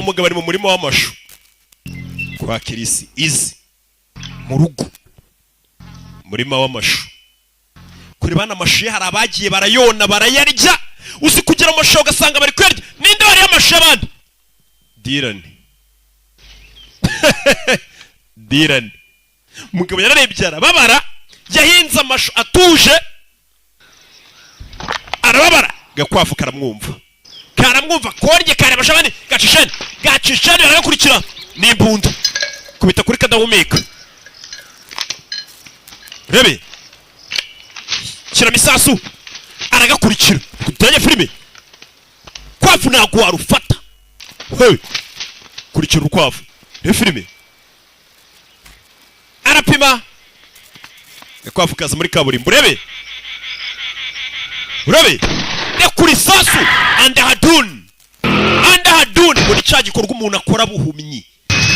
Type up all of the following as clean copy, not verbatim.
Umugabo ari mu murima w'amashu kwa Kirisi izi mu rugo, murima w'amashu. Kure bana, amashu ye hari abagiye barayona, barayarya. Uzi kugira amashu ugasanga bari kuyarya? Ninde wariye amashu y'abandi? Dirani, Dirani. Umugabo yararebye arababara. Yahinze amashu atuje, arababara. Gakwavu karamwumva, karamwumva, korye kareba amashu abandi. Gacisheni, gacisheni, baragakurikira n'imbunda. Kubita kuri kadahumeka, rebe, shyiramo isasu, aragakurikira. Kuturanye filime, kwavu ntabwo warufata. Hey! Kurikira urukwavu, rebe filime. Arapima, gakwavu kaza muri kaburimbo. Urebe, urebe, rekura isasu. Andhadhun, Andhadhun, ngo ni cya gikorwa umuntu akora buhumyi.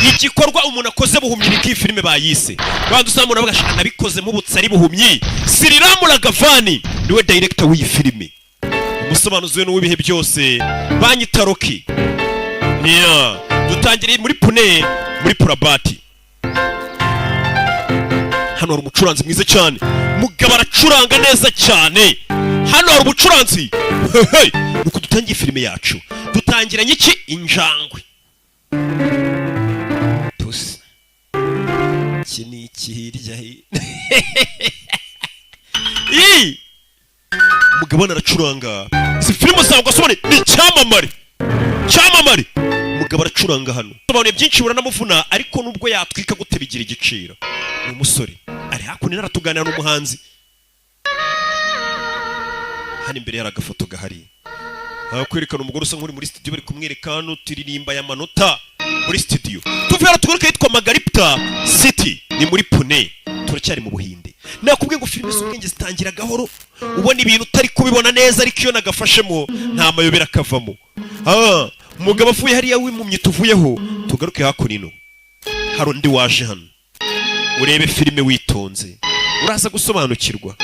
Igikorwa umuntu akoze buhumyi, niko iyi filime bayise. Banza usanga umuntu avuga: "Sha, nabikoze mubutse ari buhumyi." Sriram Raghavan niwe director w'iyi filime. Umusobanuzi we n'uw'ibihe byose, banyita Rocky. Yeah. Dutangiriye muri Pune, muri Purabati. Hano hari umucuranzi mwiza cyane. Mugabo aracuranga neza cyane. Hano hari umucuranzi. Hey, nuko dutangiye filime yacu. Dutangiranye iki? Injangwe tusi. Iki ni iki hirya hino? Ii! Umugabo hano aracuranga. Si filime usanga usobanure, ni icyamamare, cyamamare. Umugabo aracuranga hano, sobanuye byinshi buranamuvuna, ariko nubwo yatwika gute bigira igiciro. Ni umusore ari hakuno aratuganira n'umuhanzi. Hano imbere hari agafoto gahari kwerekana umugore usa nk'uri muri studio, bari kumwereka hano turirimba aya manota muri studio. Tuvuye hano tugaruka yitwa Magaripta City, ni muri Pune, turacyari mu Buhinde. Nakubwiye ngo filime z'ubwenge zitangira gahoro, ubona ibintu utari kubibona neza, ariko iyo nagafashemo nta mayobera akavamo. Umugabo avuye hariya w'impumyi tuvuyeho, tugaruke hakuno. Hari undi waje hano. Urebe filime witonze, uraza gusobanukirwa.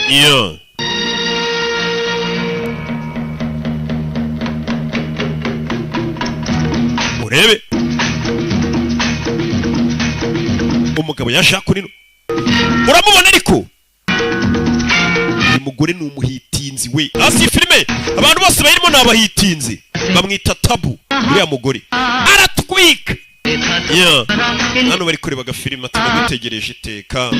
Iyo urebe umugabo yaje hakuno, uramubona, ariko uyu mugore ni umuhitinzi we. Hasi iyi filime abantu bose bayirimo ni abahitinzi. Bamwita Tabu. Uriya mugore aratwika. Yeah. Hano bari kureba agafilime, ati: "Nagutegereje iteka,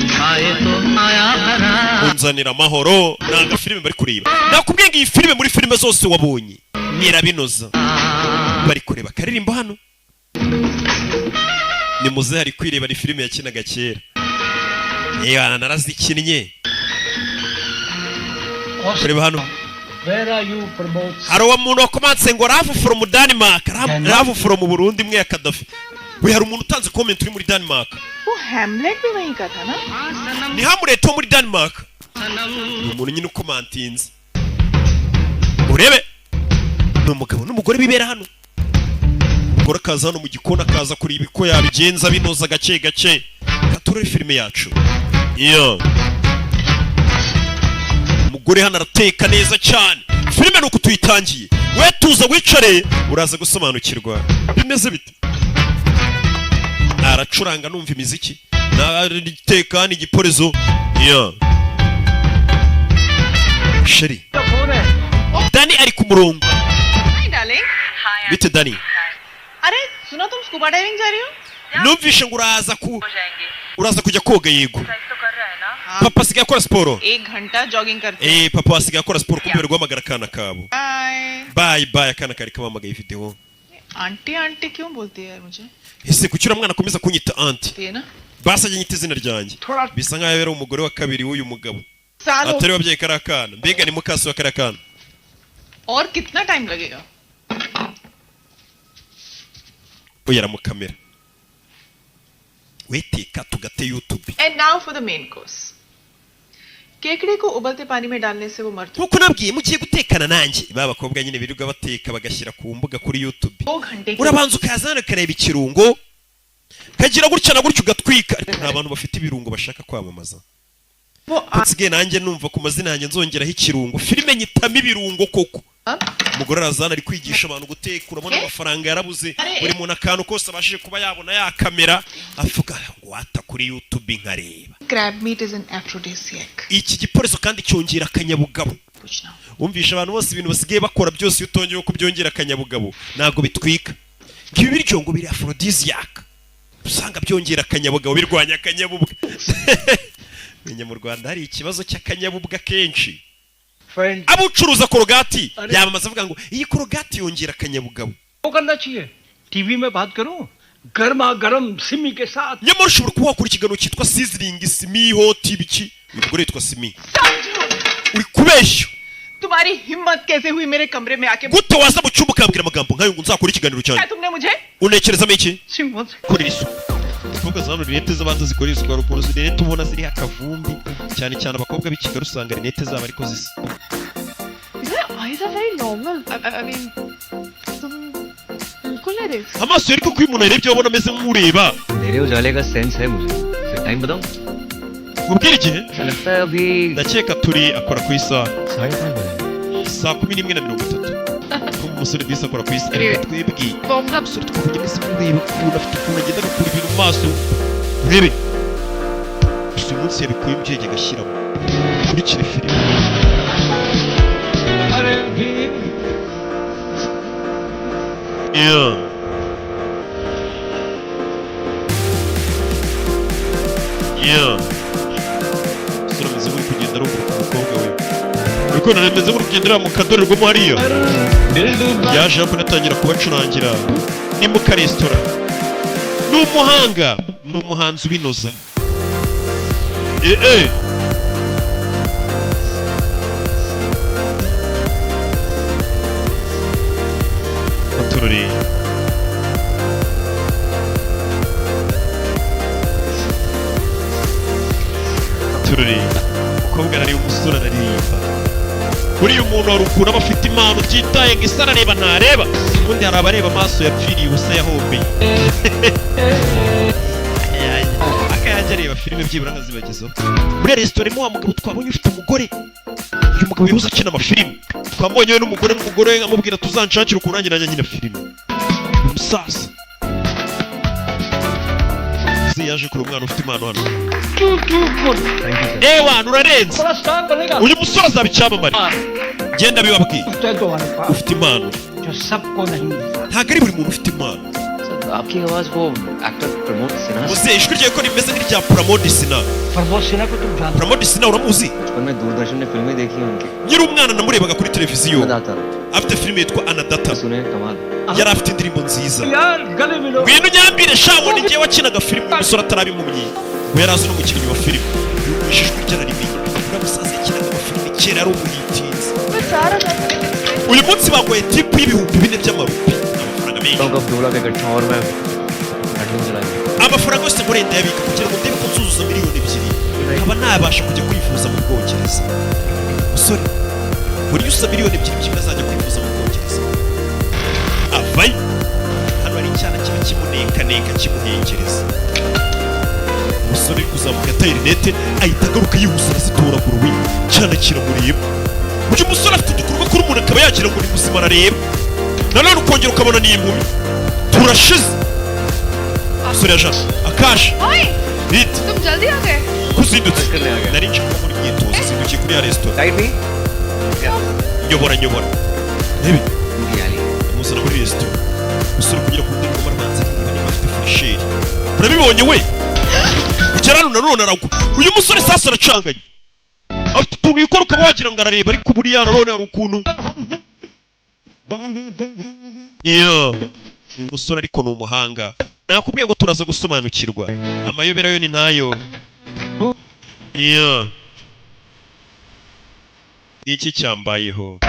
unzanira amahoro." Ni agafilime bari kureba. Nakubwiye ngo iyi filime muri filime zose wabonye nyirabinoza. Bari kureba akaririmbo hano. Ni muze hari kwireba, ni filime yakinaga kera. Yewe, narazikinnye. Kureba hano. Where are you, Pramod? Hari uwo muntu wakomanse ngo "Love from Denmark", "Love from Burundi" imwe ya Kadafi we. Hari umuntu utanze comment uri muri Denmark. वो Hamlet भी वहीं का था ना? Ni Hamlet wo muri Denmark. Ni umuntu nyine ukomantinze. Urebe, ni umugabo n'umugore bibera hano. Umugore akaza hano mu gikoni, akaza kureba uko yabigenza, binoza gake gake. Katurore filime yacu. Iyo umugore hano arateka neza cyane. Filime ni uku tuyitangiye. We tuza wicare, uraza gusobanukirwa bimeze bite. Aracuranga, numva imiziki, nateka n'igiporezo. Iyo chérie Dani ari ku murongo. Hi darling. Bite Dani? अरे सुना, तुम scuba diving जा रही हो? Numvishe ngo uraza kujya koga. Yego, papa asigaye akora siporo. एक घंटा जॉगिंग करते. Eh, papa asigaye akora siporo. Kumbe bari guhamagara akana kabo. Bye. Bye bye. Akana kari kabahamagaye videwo. Aunty aunty क्यों बोलती है यार मुझे? Ese kuki uriya mwana akomeza kunyita aunty? है ना. Basi ajya anyita izina ryanjye. Bisa nkaho yari umugore wa kabiri w'uyu mugabo. साल हो Atari wabyaye kariya kana. Mbega ni mukasi wa kariya kana. और कितना टाइम लगेगा? We yaramukamera, weteka tugate YouTube. And now for the main course. केकड़े को उबलते पानी में डालने से वो मरते. Nkuko nabwiye, mugiye gutekana nanjye. Ba bakobwa nyine birirwa bateka bagashyira ku mbuga kuri YouTube. दो घंटे के Urabanza ukazana ukareba ikirungo kagira gutya na gutya, ugatwika, ariko nta bantu bafite ibirungo bashaka kwamamaza. वो Nsigaye nanjye numva ku mazina yanjye nzongeraho ikirungo, filime nyitamo ibirungo koko. अब Umugore arazana, ari kwigisha abantu guteka. Urabona amafaranga yarabuze, buri muntu akantu kose abashije kuba yabona yakamera, avuga ngo wata kuri YouTube nkareba. Crab meat is an aphrodisiac. Iki giporezo kandi cyongera akanyabugabo. पूछना। Wumvisha abantu bose ibintu basigaye bakora byose, iyo utongeyeho kubyongera akanyabugabo ntabwo bitwika. Ngo ibi biryo ngo biri aphrodisiac, usanga byongera akanyabugabo, birwanya akanyabubwa. Menya mu Rwanda hari ikibazo cy'akanyabubwa kenshi. Friend Abucuruza Colgate yamamaza avuga ngo iyi Colgate yongera akanyabugabo. वो करना चाहिए, टीवी में बात करूं गर्मा गर्म सिमी के साथ। Nyamara ushobora kuba wakora ikiganiro cyitwa Sizzling Simi Hot ibiki. Uyu mugore yitwa Simi. Uri kubeshya. तुम्हारी हिम्मत कैसे हुई मेरे कमरे में आके? Gute waza mu cyumba ukambwira amagambo nk'ayo ngo nzakora ikiganiro cyanjye? क्या तुमने मुझे Unekerezamo iki? Simi one. Korera isuku. Abakobwa zano rinete z'abantu zikorera isuku, hari ukuntu rinete ubona ziriho akavumbi, cyane cyane abakobwa b'i Kigali usanga rinete zabo ariko zisa. Your eyes are very normal. I mean, तुम बिल्कुल नहीं देख Amaso ye ariko ko iyo umuntu arebye abona ameze nk'ureba. मेरे उजाले का सेंस है मुझे। फिर टाइम बताऊं? Mubwire igihe. ऐसा लगता है अभी Ndakeka turi akora ku isaha. 5:30 बजे। 11:30. Ko umusore disi akora ku isaha, ariko twebwe Bomb. umusore twabonye ameze nk'ureba ukuntu afite ukuntu agenda agakura ibintu mu maso. Urebe gusa uyu munsi yabikuye ibyenge agashyiramo. Ukurikire filime. अरे भी Yeah. Yeah. Umusore ameze nk'uri kugenda arunguruka umukobwa we. Uri kubona ameze nk'uri kugendera mu kadorerwamo hariya. Yaje hakuno atangira kubacurangira. Ni mu karesitora. Ni umuhanga. Ni umuhanzi ubinoza. Eh eh. Atururi. Tururi. Umukobwa arareba, umusore araririmba. Buriya umuntu hari ukuntu aba afite impano utitaye ngo ese arareba ntareba. Ubundi hari abareba amaso yapfiriye ubusa, yahombeye. Akayajya areba filime byibura nkazibagezaho. Muri resitora irimo wa mugabo twabonye ufite umugore. Uyu mugabo yahoze akina amafilime. Twamubonye we n'umugore, n'umugore we amubwira tuzanshakire ukuntu nanjye najya nkina filime. Uyu musaza Se yaje kureba umwana ufite impano hano. Thank you sir. Ewana urarenze. बड़ा स्टार बनेगा। Uyu musore azaba icyamamare, genda bibabwiye. उससे तो हमारे पास Ufite impano जो सबको नहीं मिलता। Ntabwo ari buri muntu ufite impano. Sir, आपकी आवाज वो एक्टर प्रमोद सिन्हा से- Muze ijwi ryawe ko rimeze nk'irya Pramod Sinha. Pramod Sinha को तुम जानते Pramod Sinha uramuzi? बचपन में दूरदर्शन ने फिल्में देखी हैं उनकी। Nkiri umwana namurebaga kuri televiziyo. दाता। Afite filime yitwa Anadata. सुने, कमाल। Yari afite indirimbo nziza. हो यार, गले मिलो। Ngwino unyambire sha, ngo ni njyewe wakinaga filime uyu musore ataraba impumyi. Ngo yari azi n'umukinnyi wa filime. Yumvise ijwi rye ararimenye. Uriya musaza yakinaga amafilime kera, yari umuhitinzi. 4,000. Uyu munsi baguhaye tip y'4,000 by'amarupi, amafaranga menshi. कब 2 लाख इकट्ठा और मैं अटूं चलाएंगे। Amafaranga yose ngo ndayabika kugira ngo ndebe ko nzuzuza miliyoni 2, nkaba nabasha kujya kwivuza mu Bwongereza. Musore buriya usa miliyoni 2 byibura azajya kwivuza mu Bwongereza. Avayo hano hari icyana kiba kimunekaneka, kimuhengereza. Umusore uri kuzamuka yataye rinete, ahita agaruka yihuse arazitoragura. We cyana kiramureba. Uyu musore afite udukorwa kuri umuntu akaba yagira ngo ni muzima, arareba nanone ukongera ukabona ni impumyi. Turashize. Umusore yaje akashe. ओए, Bite? तुम जल्दी आ गए। Kuzindutse? करने आ गया। Nari nje kuba muri myitozo, zindukiye kuri ya resitora. Guide me. Nyobora, nyobora ntebe. Ali. Amuzana muri resitora. Umusore kugira ku ndorerwamo arabanza areba niba afite fraîcheur. Urabibonye we kugera hano nanone aragwa. Uyu musore sasa aracanganye, afite utuntu yikora ukaba wagira ngo arareba, ariko buriya nanone hari ukuntu. Iyo umusore ariko ni umuhanga, nakubwiye ngo turaza gusobanukirwa amayobera yo ni ntayo. Iyo ni iki cyambayeho?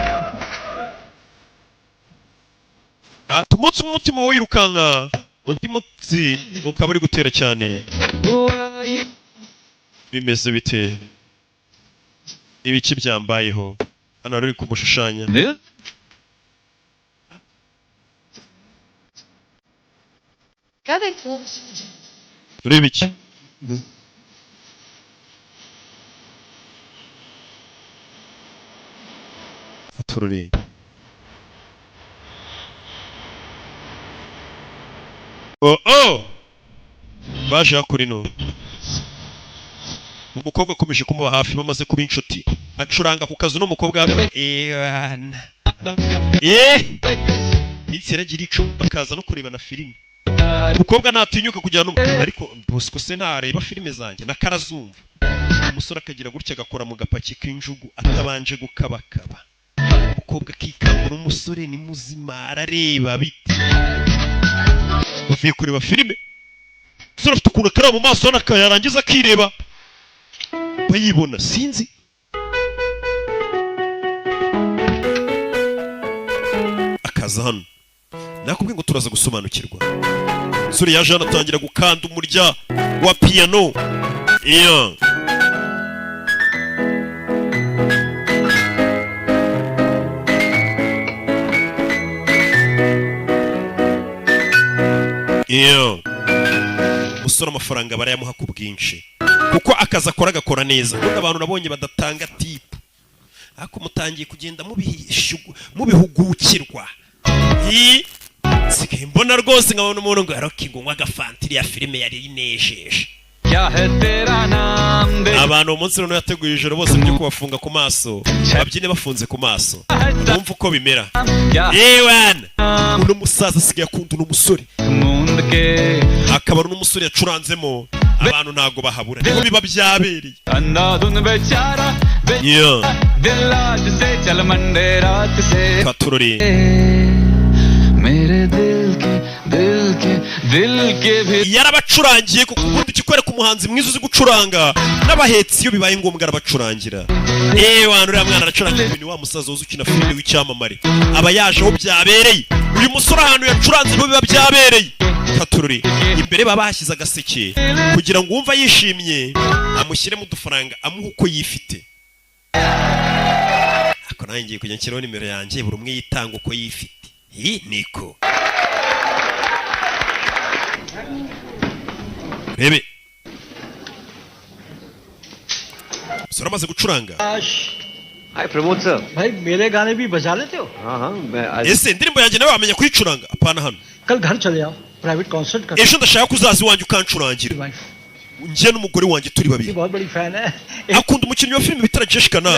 Ati umunsi umwe umutima wirukanka, undi munsi ukaba uri gutera cyane. Bimeze bite? Ibiki byambayeho? Hano hari uri kumushushanya. क्या देख रहे हो? Ureba iki? Turore. Oh, baje hakurino. Umukobwa akomeje kumuba hafi, bamaze kuba inshuti, acuranga ku kazi n'umukobwa. Ewana, iminsi yaragira ico, bakaza no kureba na filime. Umukobwa ntatinyuka kujyana ariko Bosco se ntareba filime zanjye nakarazumva. Umusore akagira gutya agakora mu gapaki k'injugu atabanje gukabakaba. Umukobwa akikangura, umusore ni muzima, arareba bite. Bavuye kureba filime, umusore afite ukuntu akareba mu maso hano, yarangiza akireba bayibona, sinzi. Akaza hano, nakubwiye ngo turaza gusobanukirwa. Umusore yaje hano atangira gukanda umurya wa piyano. Iya, iya, umusore amafaranga barayamuha ku bwinshi kuko akazi akora agakora neza. Ubundi abantu nabonye badatanga tip, ariko mutangiye kugenda mubihugukirwa. Nsigaye mbona rwose nkabona umuntu ngo aroki ngo nywa agafanta, iriya filime yari inejeje. क्या है तेरा नाम दे Abantu uwo munsi noneho yateguye ijoro bose byo kubafunga ku maso, babyine bafunze ku maso, bumva uko bimera. क्या Ewana, uno musaza asigaye akunda uno musore, मूंद के akaba ari n'umusore yacuranzemo. Abantu ntago bahabura, niho biba byabereye. अंधाधुन बेचारा बे Yeah. दिल आज से चल मंडे रात से Katurori. मेरे दिल के दिल के दिल के भी Yarabacurangiye kuko ubundi ikikwereka umuhanzi mwiza uzi gucuranga n'abahetsi, iyo bibaye ngombwa arabacurangira. Ewana, uriya mwana aracuranga ibintu. Wa musaza uzi ukina filime w'icyamamare aba yaje aho byabereye. Uyu musore ahantu yacuranze niho biba byabereye. Katurori, imbere baba bashyize agaseke kugira ngo uwumva yishimye amushyiremo udufaranga, amuhe uko yifite. Ariko nanjye ngiye kujya nshyiraho nimero yanjye, buri umwe yitanga uko yifite. Hi niko rebe umusore amaze gucuranga. Hi Pramod sir. भाई, मेरे गाने भी बजा लेते हो? हाँ हाँ, मैं आज Ese indirimbo yanjye nawe wamenya kuyicuranga? Apana hano. कल घर चले आओ, private concert कर। Ejo ndashaka ko uzaza iwanjye ukancurangira, wife njye n'umugore wanjye turi की babiri. बहुत बड़ी फैन है। Akunda umukinnyi wa filime bita Rajesh Khanna.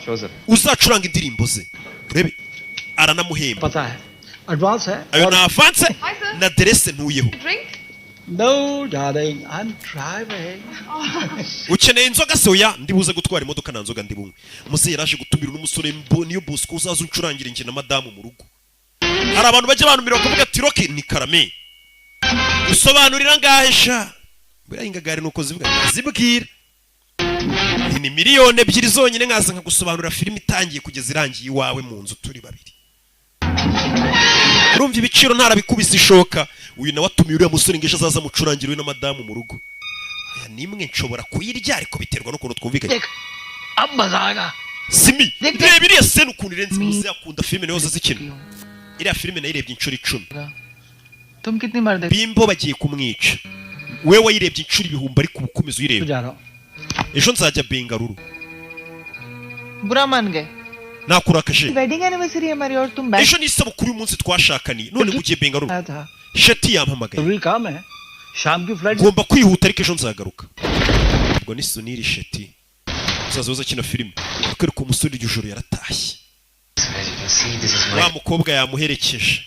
Sure sir. Uzacuranga indirimbo ze, urebe aranamuhemba. पता है, एडवांस है। Ayo ni avance. Hi, sir. Na aderese ntuyeho. Drink? No darling, I am driving. Ukeneye inzoga se? Oya, ndibuze gutwara imodoka, nta nzoga ndi bunywe. Muzehe yaraje gutumira n'umusore niyo Bosco, uzaza uncurangira njye na madamu mu rugo. Hari abantu bajya bantumira bakavuga ati: "Rocky ni karame, usobanurira ngahe sha?" Buriya ingagari nuko zivuga, zibwira nti ni 2 miliyoni zonyine, nkaza nkagusobanurira filime itangiye kugeza irangiye iwawe mu nzu turi babiri. Urumva ibiciro ntarabikubise ishoka. Uyu nawe atumiye uriya musore ngo ejo azaza amucurangire we na madamu mu rugo. Aya nimwe nshobora kuyirya, ariko biterwa n'ukuntu twumvikanye. देख, अब मजा आएगा। Simi, reba iriya scene ukuntu irenze. Muze akunda filime niyo zikina. Iriya filime nayirebye inshuro 10. तुम कितनी बार देख Bimbo bagiye kumwica, we wayirebye inshuro ibihumbi, ariko uba ukomeza uyireba. जा रहा हूँ। Ejo nzajya Bengaluru. बुरा मान गए? Nakurakaje? Wedding anniversary है हमारी और तुम bank Ejo ni isabukuru y'umunsi twashakaniye, none ngo ugiye Bengaluru? आया था। Sheti yampamagaye. जरूरी काम है, शाम की flight. Ngomba kwihuta, ariko ejo nzagaruka. Ubwo ni Sunil Sheti, umusaza waza akina filime. Akwereka umusore, iryo joro yaratashye. As you can see, this is my Wa mukobwa yamuherekeje,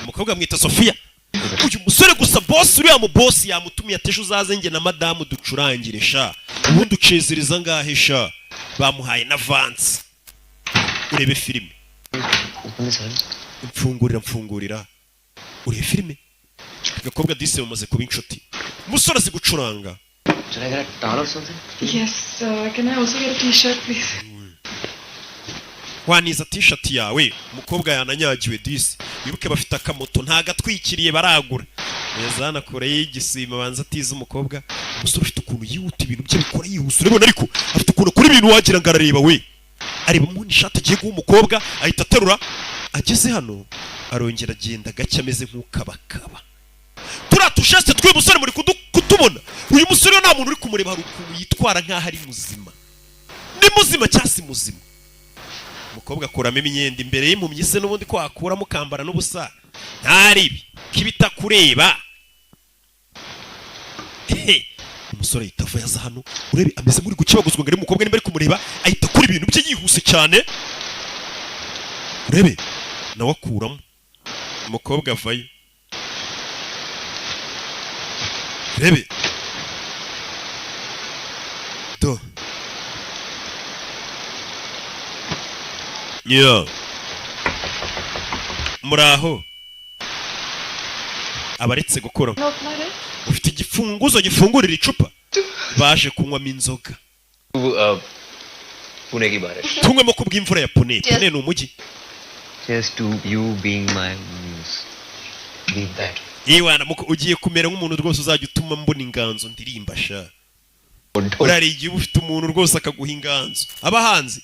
umukobwa amwita Sofiya. Uyu musore gusa boss, uriya mu boss yamutumiye ati: "Ejo uzaze njye na madamu ducurangire sha. Ubundi ucezereza ngahe sha?" Bamuhaye na avance. Urebe filime. Open this one. Mfungurira, mfungurira urebe filime. Agakobwa disi bamaze kuba inshuti, umusore azi gucuranga. Should I get a towel or something? Yes, can I also get a T-shirt, please? Waniza T-shirt yawe? Umukobwa yananyagiwe disi. Wibuke bafite akamoto ntagatwikiriye baragura neza hano kure y'igisima, abanza atiza umukobwa. Umusore ufite ukuntu yihuta, ibintu bye bikora yihuse, urabona, ariko afite ukuntu akora ibintu wagira ngo arareba. We areba mu ishati agiye guha umukobwa, ahita aterura. Ageze hano arongera agenda gake, ameze nk'ukabakaba. Turiya tujeste tw'uyu musore muri kutubona. Uyu musore we nta muntu uri kumureba, hari ukuntu yitwara nk'aho ari muzima. Ni muzima cyangwa si muzima? Umukobwa akuramo imyenda imbere y'impumyi se, n'ubundi ko wakuramo ukambara n'ubusa ntaribi. K'ibitakureba. Hehe. Umusore ahita ava, yaza hano, urebe ameze nk'uri gukebaguzwa ngo arebe umukobwa nimba ari kumureba. Ahita akora ibintu bye yihuse cyane, urebe nawe akuramo, umukobwa avayo, urebe do yo muraho abaretse gukora. No, अपना रे Ufite igifunguzo gifungurira icupa baje kunywamo inzoga? Pune की बारिश. Tunywemo ku bw'imvura ya Pune. Pune ni umujyi. Cheers to you being my muse. Be that. Iwana muko ugiye kumera nk'umuntu rwose uzajya utuma mbona inganzo ndirimba sha. Buriya hari igihe uba ufite umuntu rwose akaguha inganzo. Abahanzi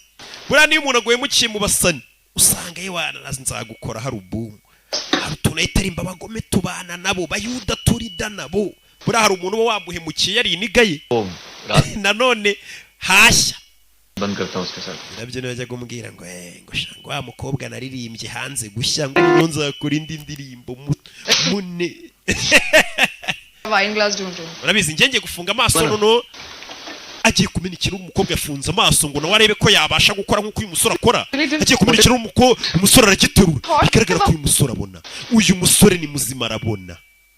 buriya niyo umuntu aguhemukiye mu basani, usanga yewana nzagukora, hari ubumu, hari utuntu ahita arimba. Abagome tubana nabo, bayuda turida nabo. Buriya hari umuntu uba wamuhemukiye yari iniga ye. वो रात Nanone hashya. बंद करता हूँ उसके साथ. Nabyo niba ajya kumbwira ngo ngo sha, ngo wa mukobwa naririmbye hanze gushya, ngo noneho nzakora indi ndirimbo mune. Wine glass ढूंढ रही हूँ. Urabizi, njye ngiye gufunga amaso. Bana. Noneho agiye kumena ikirahuri, umukobwa yafunze amaso ngo nawe arebe ko yabasha gukora nk'uko uyu musore akora. Agiye kumena ikirahuri, umusore aragiterura. Bigaragara ko uyu musore abona, uyu musore ni muzima, arabona.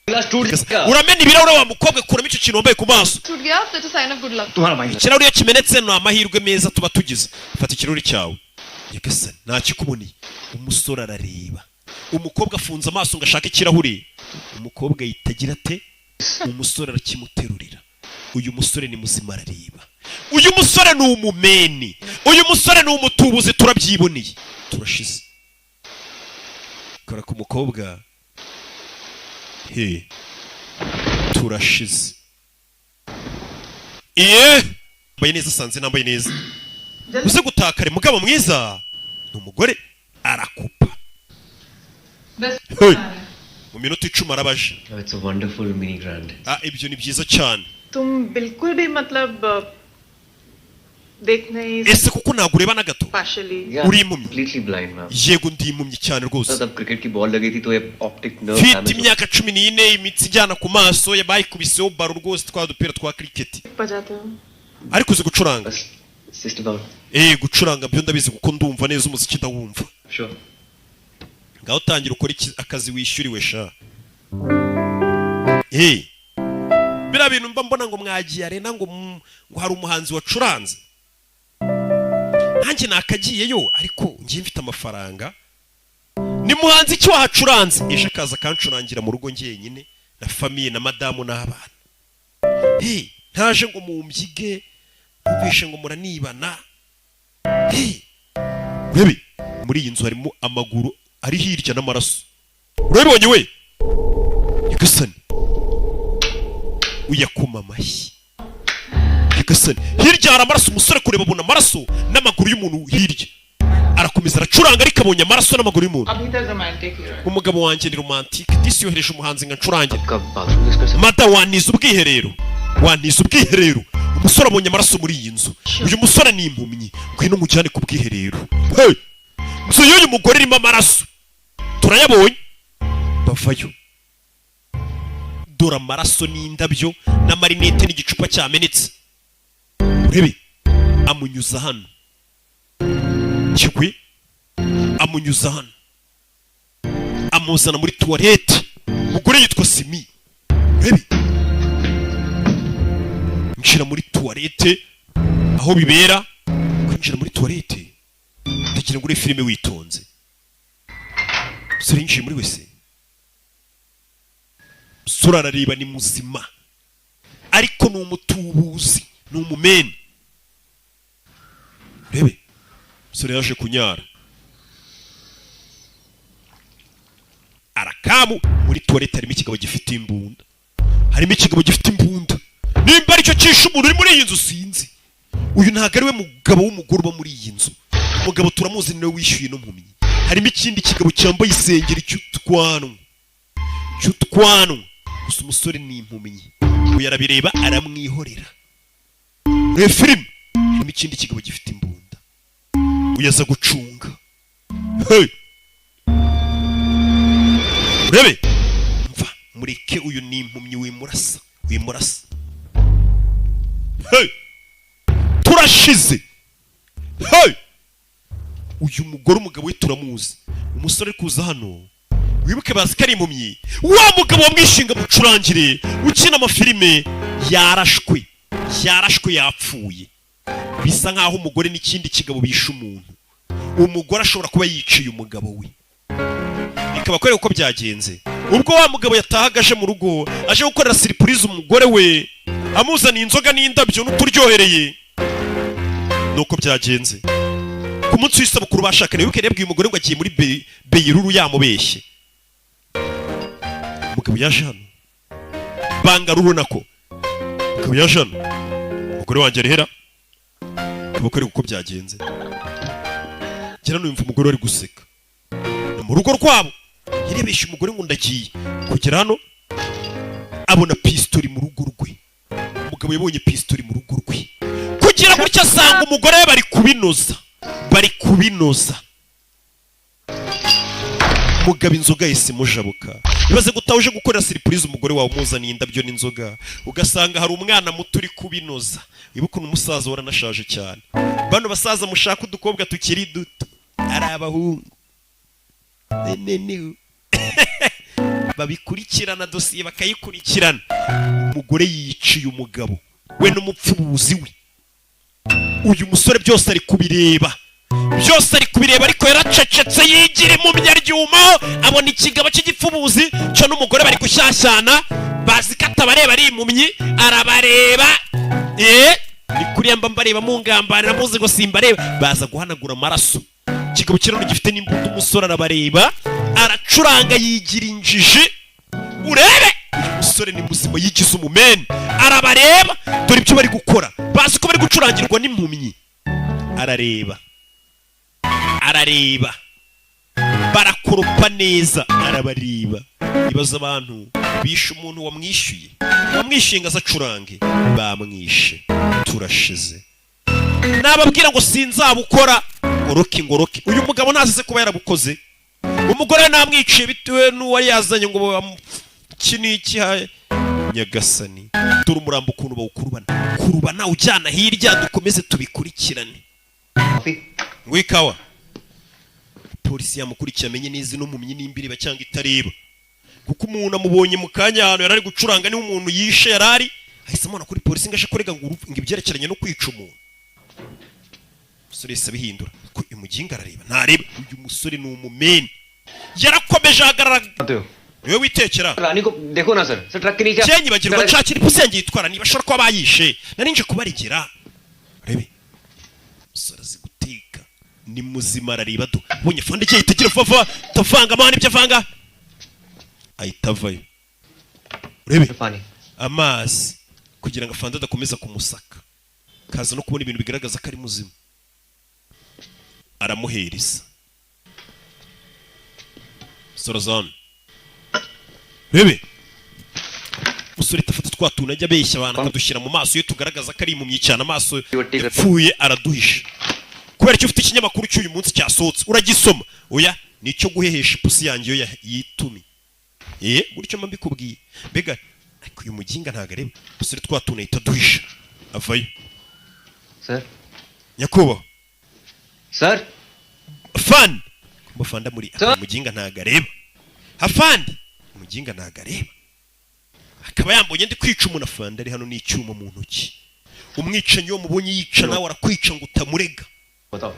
Glass टूट गया. Uramena ibirahure wa mukobwa, kuramo icyo kintu wambaye ku maso. टूट गया तो it's sign of good luck. तुम्हारा mind. Ikirahuri iyo kimenetse ni amahirwe meza tuba tugize. Fata ikirahuri cyawe. Nyagasani, ntakikuboneye. Umusore arareba, umukobwa afunze amaso ngo ashake ikirahure. Umukobwa ahita agira ate? Umusore arakimuterurira. Uyu musore ni muzima, arareba. Uyu musore ni umumeni, uyu musore ni umutubuzi, turabyiboneye, turashize. Kora ku mukobwa he, turashize. Iye nambaye neza, sanze nambaye neza, uze gutakare mugabo mwiza ni umugore arakupa. बस. Hey! Mu minota 10 arabaje. Oh, it's a wonderful mini grand. Ah, ibyo ni byiza cyane. तुम बिल्कुल भी मतलब देख नहीं Ese kuko ntabwo ureba na gato? Partially. Yeah, uri impumyi? Completely blind, ma'am. Yego, ndi impumyi cyane rwose. तब cricket की बॉल लगी थी तो ये optic nerve Mfite imyaka 14, imitsi ijyana ku maso bayikubiseho baro rwose, twa dupira twa cricket. बजाते हो? Ariko uzi gucuranga? बस it's just about Eh, gucuranga byo ndabizi kuko ndumva neza umuziki, ndawumva. Sure. Ngaho tangira ukore akazi wishyuriwe sha. Eh, biriya bintu mba mbona ngo mwagiye arena, ngo ngo hari umuhanzi wacuranze, nanjye nakagiyeyo, ariko ngiye mfite amafaranga. Ni muhanzi ki wahacuranze? Ejo akaza akancurangira mu rugo njyenyine na famille na madamu n'abana. Hey, ntaje ngo mumbyige, numvishe ngo muranibana. Hey, urebe muri iyi nzu harimo amaguru ari hirya n'amaraso, urabibonye we? Nyagasani, uyakoma amashyi. Nyagasani, hirya hari amaraso. Umusore kureba abona amaraso n'amaguru y'umuntu hirya. Arakomeza aracuranga, ariko abonye amaraso n'amaguru y'umuntu. अभी तक romantic ही रहा. Umugabo wanjye ni romantique disi, yohereje umuhanzi ngo ancurange. आपका bathroom use कर सकते Mada, wantiza ubwiherero? Wantiza ubwiherero? Umusore abonye amaraso muri iyi nzu. Uyu musore ni impumyi, ngwino mujyane ku bwiherero. Hey! Inzu y'uyu mugore irimo amaraso, turayabonye. Bavayo, dore amaraso n'indabyo n'amarinete n'igicupa cyamenetse. Urebe amunyuza hano kigwi, amunyuza hano, amuzana muri toilette. Umugore yitwa Simi. Urebe nshira muri toilette aho bibera. Kwinjira muri toilette, ndagira ngo ure filime witonze. Umusore yinjiye muri wese, umusore arareba, ni muzima ariko ni umutubuzi, ni umumeni. Urebe umusore yaje kunyara arakamu. Muri toilette harimo ikigabo gifite imbunda, harimo ikigabo gifite imbunda, nimba aricyo cyishe umuntu uri muri iyi nzu sinzi. Uyu ntabwo ari we mugabo w'umugore uba muri iyi nzu. Umugabo turamuzi, niwe wishyuye no mpumyi. Harimo ikindi kigabo cyambaye isengeri cy'utwanwa, cy'utwanwa gusa. Umusore ni impumyi, uyu arabireba aramwihorera. Reba filime, harimo ikindi kigabo gifite imbunda, uyu aza gucunga. Hey! Urebe Mureke, uyu ni impumyi, wimurasa, wimurasa. Hey! Turashize. Hey! Uyu mugore, umugabo we turamuzi. Umusore uri kuza hano, wibuke, bazi ko ari impumyi. Wa mugabo wamwishinga mucurangire ukina amafilime yarashwe, yarashwe, yapfuye. Bisa nkaho umugore n'ikindi kigabo bishe umuntu. Umugore ashobora kuba yiciye umugabo we. Bikaba kwereka uko byagenze ubwo wa mugabo yatahaga aje mu rugo, aje gukorera surprise umugore we, amuzaniye inzoga n'indabyo n'uturyohereye. Nuko byagenze ku munsi w'isabukuru bashakanye. Wibuke, yabwiye umugore ngo agiye muri Beyiruru, yamubeshye. Umugabo yaje hano, Bangaruru nako. Umugabo yaje hano, umugore wanjye arihera. Akaba kwereka uko byagenze. Njye numva umugore ari guseka. Ni mu rugo rwabo, yarebeshe umugore ngo ndagiye. Kugera hano abona pistori mu rugo rwe. Umugabo yabonye pistori mu rugo rwe, kugira gutya asanga umugore we bari kubinoza, bari kubinoza. Mugabo inzoga yahise imujabuka. Ibaze gutaha uje gukorera surprise umugore wawe, umuzaniye indabyo n'inzoga, ugasanga hari umwana muto uri kubinoza. Wibuke ukuntu umusaza waranashaje cyane. Bano basaza mushaka udukobwa tukiri duto, ari abahungu nene babikurikirana, dosiye bakayikurikirana. Umugore yiciye umugabo we n'umupfubuzi we. Uyu musore byose ari kubireba, byose ari kubireba, ariko yaracecetse, yigira impumyi, aryuma. Abona ikigabo cy'igipfubuzi cyo n'umugore bari gushyashyana, bazi ko atabareba, ari impumyi, arabareba. Ni kuriya mba mbareba, mungambanira, muzi ngo simbareba. Baza guhanagura amaraso. Ikigabo kirano gifite n'imbunda. Umusore arabareba, aracuranga, yigira injiji. Urebe, uyu musore ni muzima, yigize umumeni, arabareba. Dore ibyo bari gukora, bazi ko bari gucurangirwa n'impumyi. Arareba, arareba, barakoropa neza, arabareba. Ibaza abantu bishe umuntu wamwishyuye, wamwishyuye ngo aze acurange, bamwishe. Turashize. Nababwira ngo sinzabukora ngoroke ngoroke. Uyu mugabo ntazize kuba yarabukoze. Umugore we namwiciye bitewe n'uwari yazanye ngo iki n'iki. Haye nyagasani, dore umurambo ukuntu bawukurubana, kurubana ujyana hirya. Dukomeze tubikurikirane. Ngo ikawa. Polisi yamukurikiye, amenye neza ino mpumyi nimba ireba cyangwa itareba, kuko umuntu amubonye mu kanya ahantu yari ari gucuranga, niba umuntu yishe yari ari, ahise amubona kuri polisi ngo aje kurega ngo ngo ibyerekeranye no kwica umuntu. Umusore yahise abihindura ko uyu muginga arareba, ntareba. Uyu musore ni umumeni, yarakomeje ahagarara. Niwe witekera. रानी को देखो ना sir, sir, truck के नीचे। Cyanyibagirwa nshakira ipusi yanjye yitwara, niba ashobora kuba bayishe, nari nje kubarigera. Urebe, umusore azi guteka, ni muzima, arareba. Do ubonye fande igiye itagira vuba vuba, tavanga amahane, ibyo avanga ahita avayo. Urebe. पानी। Amazi kugira ngo afande adakomeza kumusaka, kaza no kubona ibintu bigaragaza ko ari muzima, aramuhereza. Sorozone, rebe, umusore afata twa tuntu ajya abeshya abantu, akadushyira mu maso iyo tugaragaza ko ari impumyi cyane, amaso yapfuye, araduhisha. Kubera icyo ufite ikinyamakuru cy'uyu munsi cyasohotse, uragisoma? Oya, ni icyo guhehesha ipusi yanjye iyo yitumye. Gutyo mba mbikubwiye. Mbega, ariko uyu muginga ntabwo areba. Umusore twa tuntu ahita aduhisha, avayo. Sir. Nyakubahwa. Sir. Afande, kumufanda muri umuginga ntabwo areba. Afande, umuginga ntabwo areba, akaba yambonye ndi kwica umuntu. Afande ari hano n'icyuma mu ntoki. Umwicanyi iyo mubonye yica, nawe arakwica ngo utamurega. बताओ।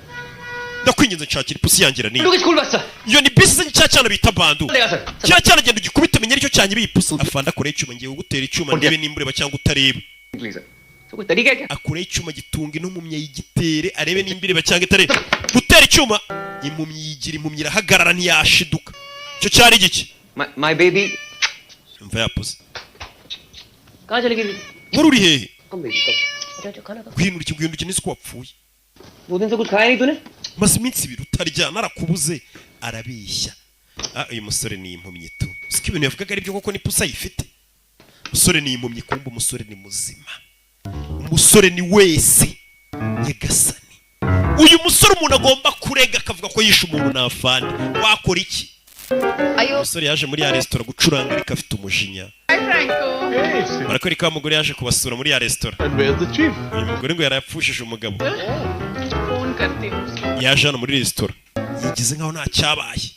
Ndakwinginze, nshakira ipusi yanjye iraniye. School bus sir. Iyo ni bisi, cya cyana bita Bandu. देगा sir. Cya cyana, genda ugikubite, menye aricyo cyanyibiye ipusi. Afande akoreho icyuma: ngiye kugutera icyuma, ndebe nimba ureba cyangwa utareba. Please sir, sir, कोई तरीका है क्या? Akureho icyuma, gitunga ino mpumyi, ayigitere, arebe nimba ireba cyangwa itareba. Gutera icyuma, impumyi yigira impumyi, irahagarara, ntiyashiduka. Icyo cyari igiki? My baby. Umva yapuze. कहाँ चली गई? Wari uri hehe? Come baby, come. अच्छा अच्छा, खाना खा। Guhinura iki, guhinura iki, nzi ko wapfuye. दो दिन से कुछ खाया नहीं तूने। Maze iminsi 2 utarya, narakubuze. Arabeshya. Ah, uyu musore ni impumyi tu. Siko ibintu yavugaga ari byo koko, n'ipusi ayifite. Umusore ni impumyi, kumva umusore ni muzima, umusore ni wese. Nyagasani, uyu musore umuntu agomba kurega akavuga ko yishe umuntu ni afande. Wakora iki? Ayo. Umusore yaje muri ya resitora gucuranga, ariko afite umujinya. Hi, Franco. Barakwereka wa mugore yaje kubasura muri ya resitora. And where's the chief? Uyu mugore ngo yarapfushije umugabo. Phone करती हूँ उसको। Yaje hano muri resitora yigize nkaho nta cyabaye.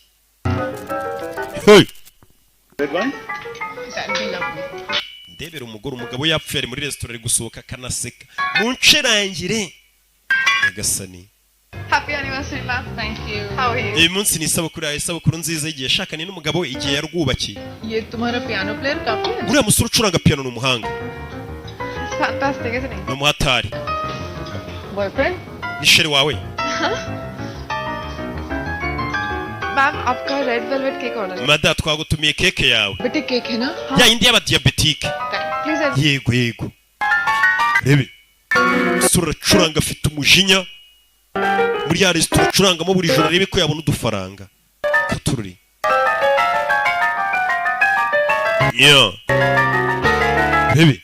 Hey! Red wine? That'd be lovely. Ndebera umugore, umugabo yapfuye ari muri resitora, ari gusohoka akanaseka mu ncerangire, nyagasani. Happy anniversary, ma'am. Thank you. How are you? Uyu munsi ni isabukuru yawe, isabukuru nziza y'igihe yashakanye n'umugabo we, igihe yarwubakiye. ये तुम्हारा piano player काफी है। Uriya musore ucuranga piyano ni umuhanga. It's fantastic, isn't it? Ni umuhatari. Boyfriend? Ni chéri wawe? Ma'am, आपका red velvet cake order. Mada, twagutumiye keke yawe. बेटे cake है ना? Ya yindi y'abadiyabetike. Please. Yego, rebe umusore aracuranga afite umujinya muri ya resitora acurangamo buri joro, arebe ko yabona udufaranga katururi. Yeah. Rebe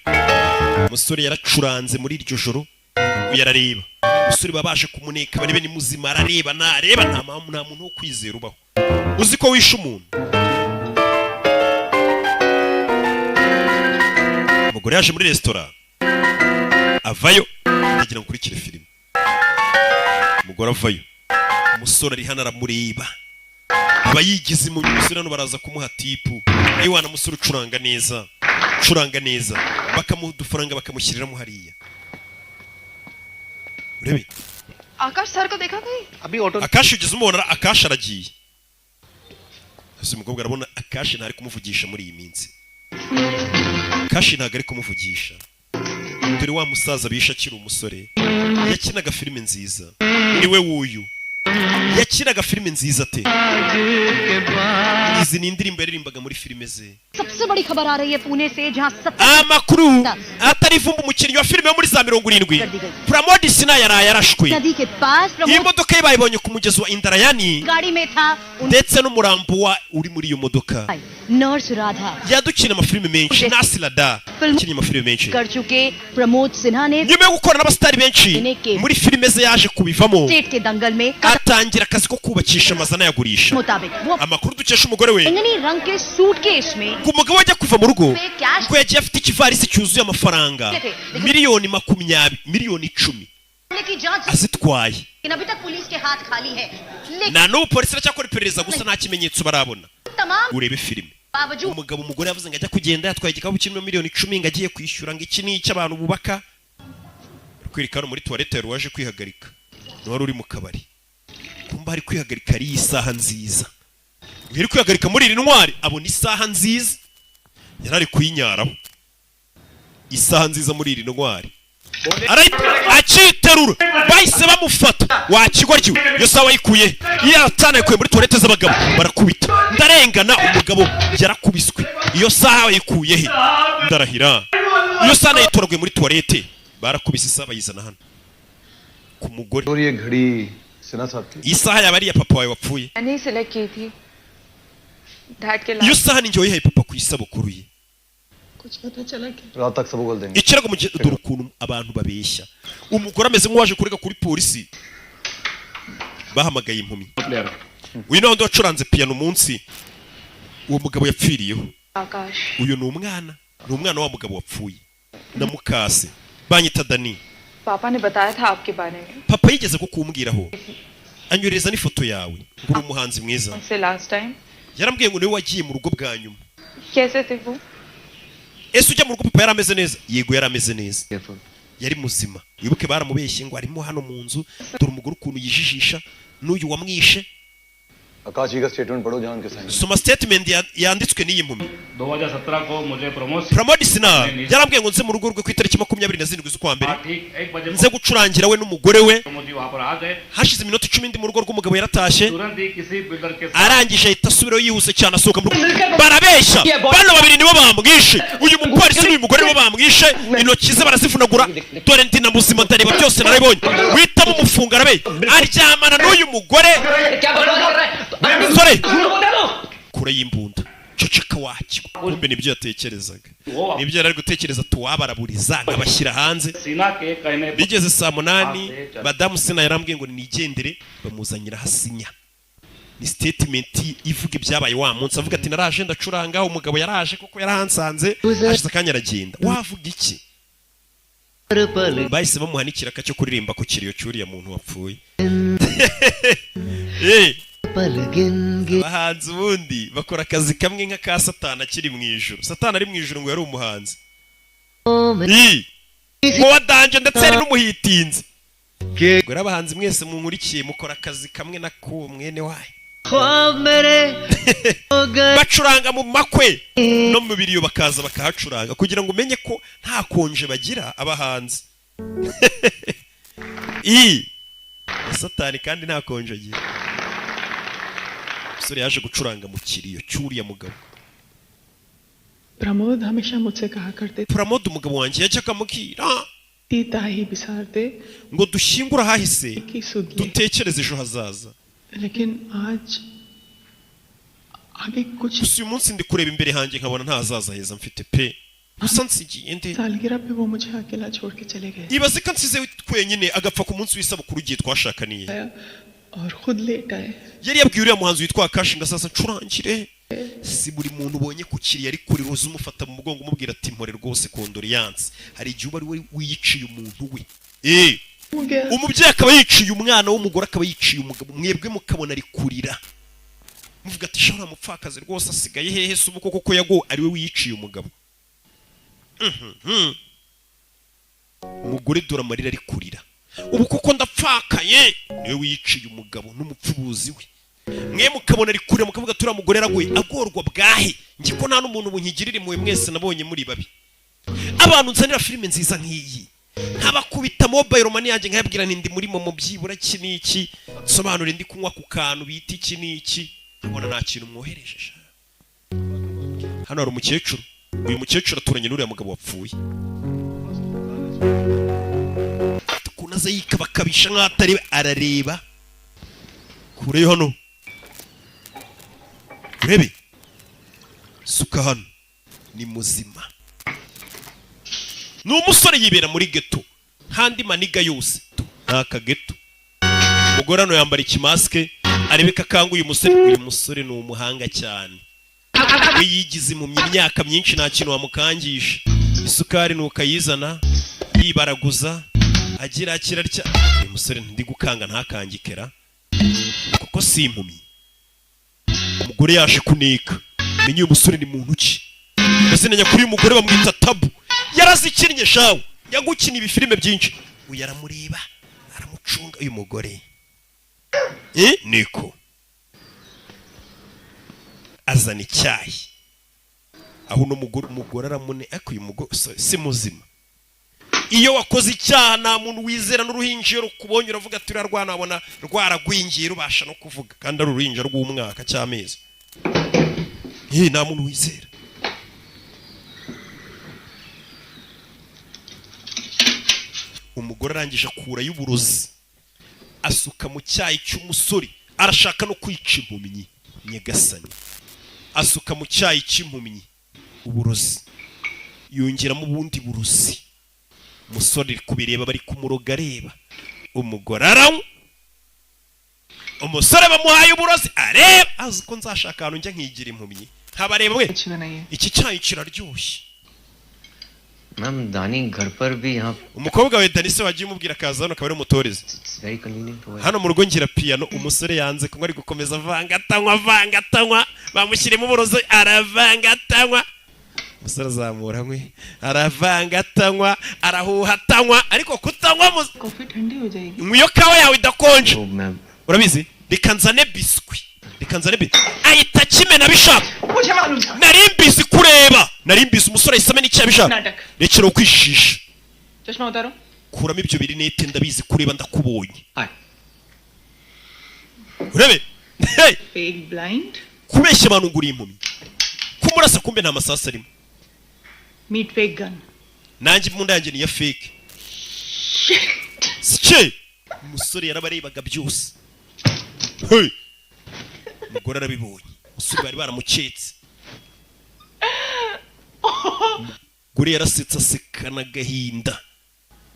umusore yaracuranze muri iryo joro, uyu arareba umusore babashe kumuneka barebe ni muzima, arareba nareba nta mpamvu, nta muntu wo kwizera ubaho uzi ko wishe umuntu. Umugore yaje muri resitora avayo, ndagira ngo ukurikire filime. Umugore avayo, umusore ari hano aramureba, aba yigize mu umusore hano baraza kumuha tip. Ewana musore ucuranga neza, ucuranga neza, bakamuha udufaranga bakamushyiriramo hariya, urebe. Akash sir को देखा कहीं? अभी auto Akashi ugeze umubona? Akashi aragiye. Ese umukobwa arabona Akashi ntari kumuvugisha muri iyi minsi? Akashi ntabwo ari kumuvugisha. Dore wa musaza bishe akiri umusore yakinaga filime nziza, niwe wuyu yakinaga filime nziza te. Izi ni indirimbo yaririmbaga muri filime ze. सबसे बड़ी खबर आ रही है पुणे से जहां सब Amakuru atari ivumba, umukinnyi wa filime yo muri za 70 Pramod Sinha yaraye yarashwe. नदी के पास Iyi Pramod modoka ye bayibonye ku mugezi wa Indarayani गाड़ी में था उन ndetse n'umurambo wa uri muri iyo modoka. Nurse Radha Yadukina amafilime menshi, Nasirada yakinnye amafilime menshi. कर चुके प्रमोद सिन्हा ने Nyuma yo gukorana n'abasitari benshi muri filime ze, yaje kubivamo, state के दंगल में atangira akazi ko kubakisha amazu anayagurisha. मुताबिक वो Amakuru dukesha umugore we, बैंगनी रंग के सूटकेस में ngo umugabo we ajya kuva mu rugo ngo yagiye afite ikivarisi cyuzuye amafaranga 20 miliyoni, 10 miliyoni की जांच azitwaye. लेकिन अभी तक पुलिस के हाथ खाली है, लेकिन Na n'ubu polisi iracyakora iperereza, gusa nta kimenyetso barabona. तमाम Urebe filime. बावजूद Umugabo, umugore yavuze ngo ajya kugenda yatwaye igikapu kirimo 10 miliyoni, ngo agiye kwishyura ngo iki ni icy'abantu bubaka. Kwereka hano muri toilette yari waje kwihagarika, wari uri mu kabari, kumba ari kwihagarika ari isaha nziza. Yari kwihagarika muri iri ntwari, abona isaha nziza, yari ari kuyinyaraho isaha nziza muri iri ntwari. Akiterura bahise bamufata. Wa kigoryi, iyo saha wayikuye? Yaratana yakuye muri toilette z'abagabo, barakubita. Ndarengana, umugabo yarakubiswe. Iyo saha wayikuye he? Ndarahira, iyo saha nayitoraguye muri toilette. Barakubise, isaha bayizana hano ku mugore. और ये घड़ी सिन्हा साहब की? Iyi saha yaba ari iya papa wawe wapfuye? मैंने ही सिलेक्ट की थी dad के Iyo last. saha ni njye wayihaye papa ku isabukuru ye. कुछ पता चला क्या? रात तक सब उगल देंगे। Ikirago mu gihe, dore ukuntu abantu babeshya. Umugore ameze nk'uwaje kurega kuri polisi, bahamagaye impumyi. Uyu ni wundi wacuranze piyano umunsi uwo mugabo yapfiriyeho. Akash. Uyu ni umwana, ni umwana wa mugabo wapfuye na mukase. Banyita Dani. पापा ने बताया था आपके बारे में। Papa yigeze kukumbwiraho, anyohereza n'ifoto yawe, ngo uri umuhanzi mwiza. उनसे last time. Yarambwiye ngo niwe wagiye mu rugo bwa nyuma. कैसे थे वो? Ese ujya mu rugo papa yari ameze neza? Yego, yari ameze neza, yari muzima. Wibuke baramubeshye ngo arimo hano mu nzu. Dore umugore ukuntu yijijisha n'uyu wamwishe. आकाश जी का statement पढ़ो जहां उनके sign. Soma statement yanditswe n'iyi mpumi. 2017 को मुझे Pramod Pramod Sinha yarambwiye ngo nze mu rugo rwe ku itariki 27 z'ukwa mbere, ठीक 1 बजे nze gucurangira we n'umugore we. Pramod जी वहां पर आ गए। Hashize iminota 10 ndi mu rugo rw'umugabo, yaratashye. तुरंत ही किसी builder के साथ Arangije ahita asubirayo yihuse cyane, asohoka mu rugo. Barabeshya, bano babiri nibo bamwishe, uyu mupolisi n'uyu mugore nibo bamwishe, intoki ze barazivunagura. Dore ndi na muzima, ndareba byose narabibonye. Witamo umufunga, arabe aryamana n'uyu mugore. Sore kure y'imbunda, ceceka wakigwa. Kumbe nibyo yatekerezaga, nibyo yari ari gutekereza, tuwabaraburiza nkabashyira hanze. Sinha के कहने पर Bigeze saa 8, madamu Sinha yarambwiye ngo nigendere, bamuzanira hasinya. Ni statement ivuga ibyabaye wa munsi, avuga ati: "Naraje ndacuranga, umugabo yaraje kuko yarahansanze, hashize akanya aragenda." Wavuga iki? Bahise bamuha n'ikiraka cyo kuririmba ku kiriyo cy'uriya muntu wapfuye. Abahanzi ubundi bakora akazi kamwe nk'aka Satani akiri mu ijuru. Satani ari mu ijuru ngo yari umuhanzi ngo wa danger, ndetse yari n'umuhitinzi. Ubwo rero abahanzi mwese munkurikiye, mukora akazi kamwe na k'uwo mwene wayo. Bacuranga mu makwe no mu biriyo, bakaza bakahacuranga kugira ngo umenye ko nta konje bagira abahanzi. I Satani kandi nta konje agira. Umusore yaje gucuranga mu kiriyo cy'uriya mugabo. Pramod हमेशा मुझसे कहा करते Pramod, umugabo wanjye, yajyaga amubwira थे ही बिसार दे ngo dushyingure ahahise, की सुध ले dutekereze ejo hazaza. लेकिन आज आगे कुछ Gusa uyu munsi ndi kureba imbere hanjye nkabona nta hazaza heza mfite pe. Gusa nsigiye nde? सालगिरह पे वो मुझे अकेला छोड़ के चले गए Ibaze ko ansize twenyine, agapfa ku munsi w'isabukuru igihe twashakaniye. आया और खुद लेट आए। Yari yabwiye uriya muhanzi witwa Kashi ngo asaza ncurangire. Si buri muntu ubonye ku kiriyo ari kurira uza umufata mu mugongo umubwira ati: "Mpore rwose, condoléances." Hari igihe uba ari we wiyiciye umuntu we. हो गया। Umubyeyi akaba yiciye umwana w'umugore, akaba yiciye umugabo, mwebwe mukabona ari kurira muvuga ati: "Shobora mupfakazi rwose asigaye hehe se ubu koko?" Ko yago ari we wiyiciye umugabo. Umugore dore amarira ari kurira ubu kuko ndapfakaye, niwe wiyiciye umugabo n'umupfubuzi we. Mwe mukabona ari kurira mukavuga: "Turiya mugore yaragoye." Agorwa bwahe? Njye ko nta n'umuntu bunkigirira impuhwe, mwese nabonye muri babi. Abantu nzanira filime nziza nk'iyi, nkabakubita mobile money yanjye, nkayabwira nti: "Ndi muri momo, byibura iki n'iki, nsobanure ndi kunywa ku kantu bita iki n'iki," nkabona nta kintu mwohereje sha. Hano hari umukecuru. Uyu mukecuru aturanye n'uriya mugabo wapfuye. Ukuntu aza yikabakabisha nk'aho atareba, arareba kure hano. Urebe suka hano ni muzima, ni umusore yibera muri ghetto nk'andi maniga yose. Ni aka ghetto. Umugore hano yambara ikimasike arebe ko akanguye umusore. Uyu musore ni umuhanga cyane, we yigize impumyi imyaka myinshi, nta kintu wamukangisha. Isukari ni ukayizana yibaraguza, agira akira atya. Uyu musore ndi gukanga ntakangikera kuko si impumyi. Umugore yaje kuneka menye uyu musore ni muntu ki. Amazina nyakuri y'umugore bamwita Tabu. Yarazikinnye shawe, yagukina ibifilime byinshi. Uyu aramureba, aramucunga uyu mugore. Niko azana icyayi aho uno mugore. Umugore aramune, ariko uyu mugore si muzima. Iyo wakoze icyaha nta muntu wizera, n'uruhinja iyo rukubonye uravuga ati: "Uriya rwana wabona rwaragwingiye, rubasha no kuvuga kandi ari uruhinja rw'umwaka cy'amezi." Nta muntu wizera. Umugore arangije akurayo uburozi, asuka mu cyayi cy'umusore. Arashaka no kwica impumyi. Nyagasani, asuka mu cyayi cy'impumyi uburozi, yongeramo ubundi burozi. Umusore ari kubireba, bari kumuroga areba. Umugore aranywa, umusore bamuhaye uburozi areba. Azi ko nzashaka ahantu njya nkigira impumyi nkabareba we. अच्छी बनाई है। Iki cyayi kiraryoshye. Ma'am, दानी घर पर भी यहाँ Umukobwa we Danise wagiye umubwira akaza hano akaba ari umutoreze. It's very convenient. Hano mu rugo ngira piyano. Umusore yanze kunywa, ari gukomeza avanga atanywa, avanga atanywa. Bamushyiremo uburozi, aravanga atanywa. Umusore azamura anywe, aravanga atanywa, arahuha atanywa, ariko kutanywa coffee ठंडी हो जाएगी। Nywa iyo kawa yawe idakonje. Oh ma'am. Urabizi, reka nzane biscuit, reka nzane biscuit. Ahita akimena abishaka. मुझे मालूम था। Nari mbizi kureba, nari mbizi. Umusore ahise amena icyo abishaka. नाटक। Rekera kwishisha. चश्मा उतारो। Kuramo ibyo birinete, ndabizi kureba, ndakubonye. Hi. Urebe. Hey! Fake blind. Kubeshya abantu ngo uri impumyi, kumurasa kumbe nta masasu arimo. Meet fake gun. Nanjye imbunda yanjye ni iya fake sike. Umusore yarabarebaga byose. Hey! Umugore arabibonye, umusore bari baramuketse. Umugore yarasetse, asekana agahinda.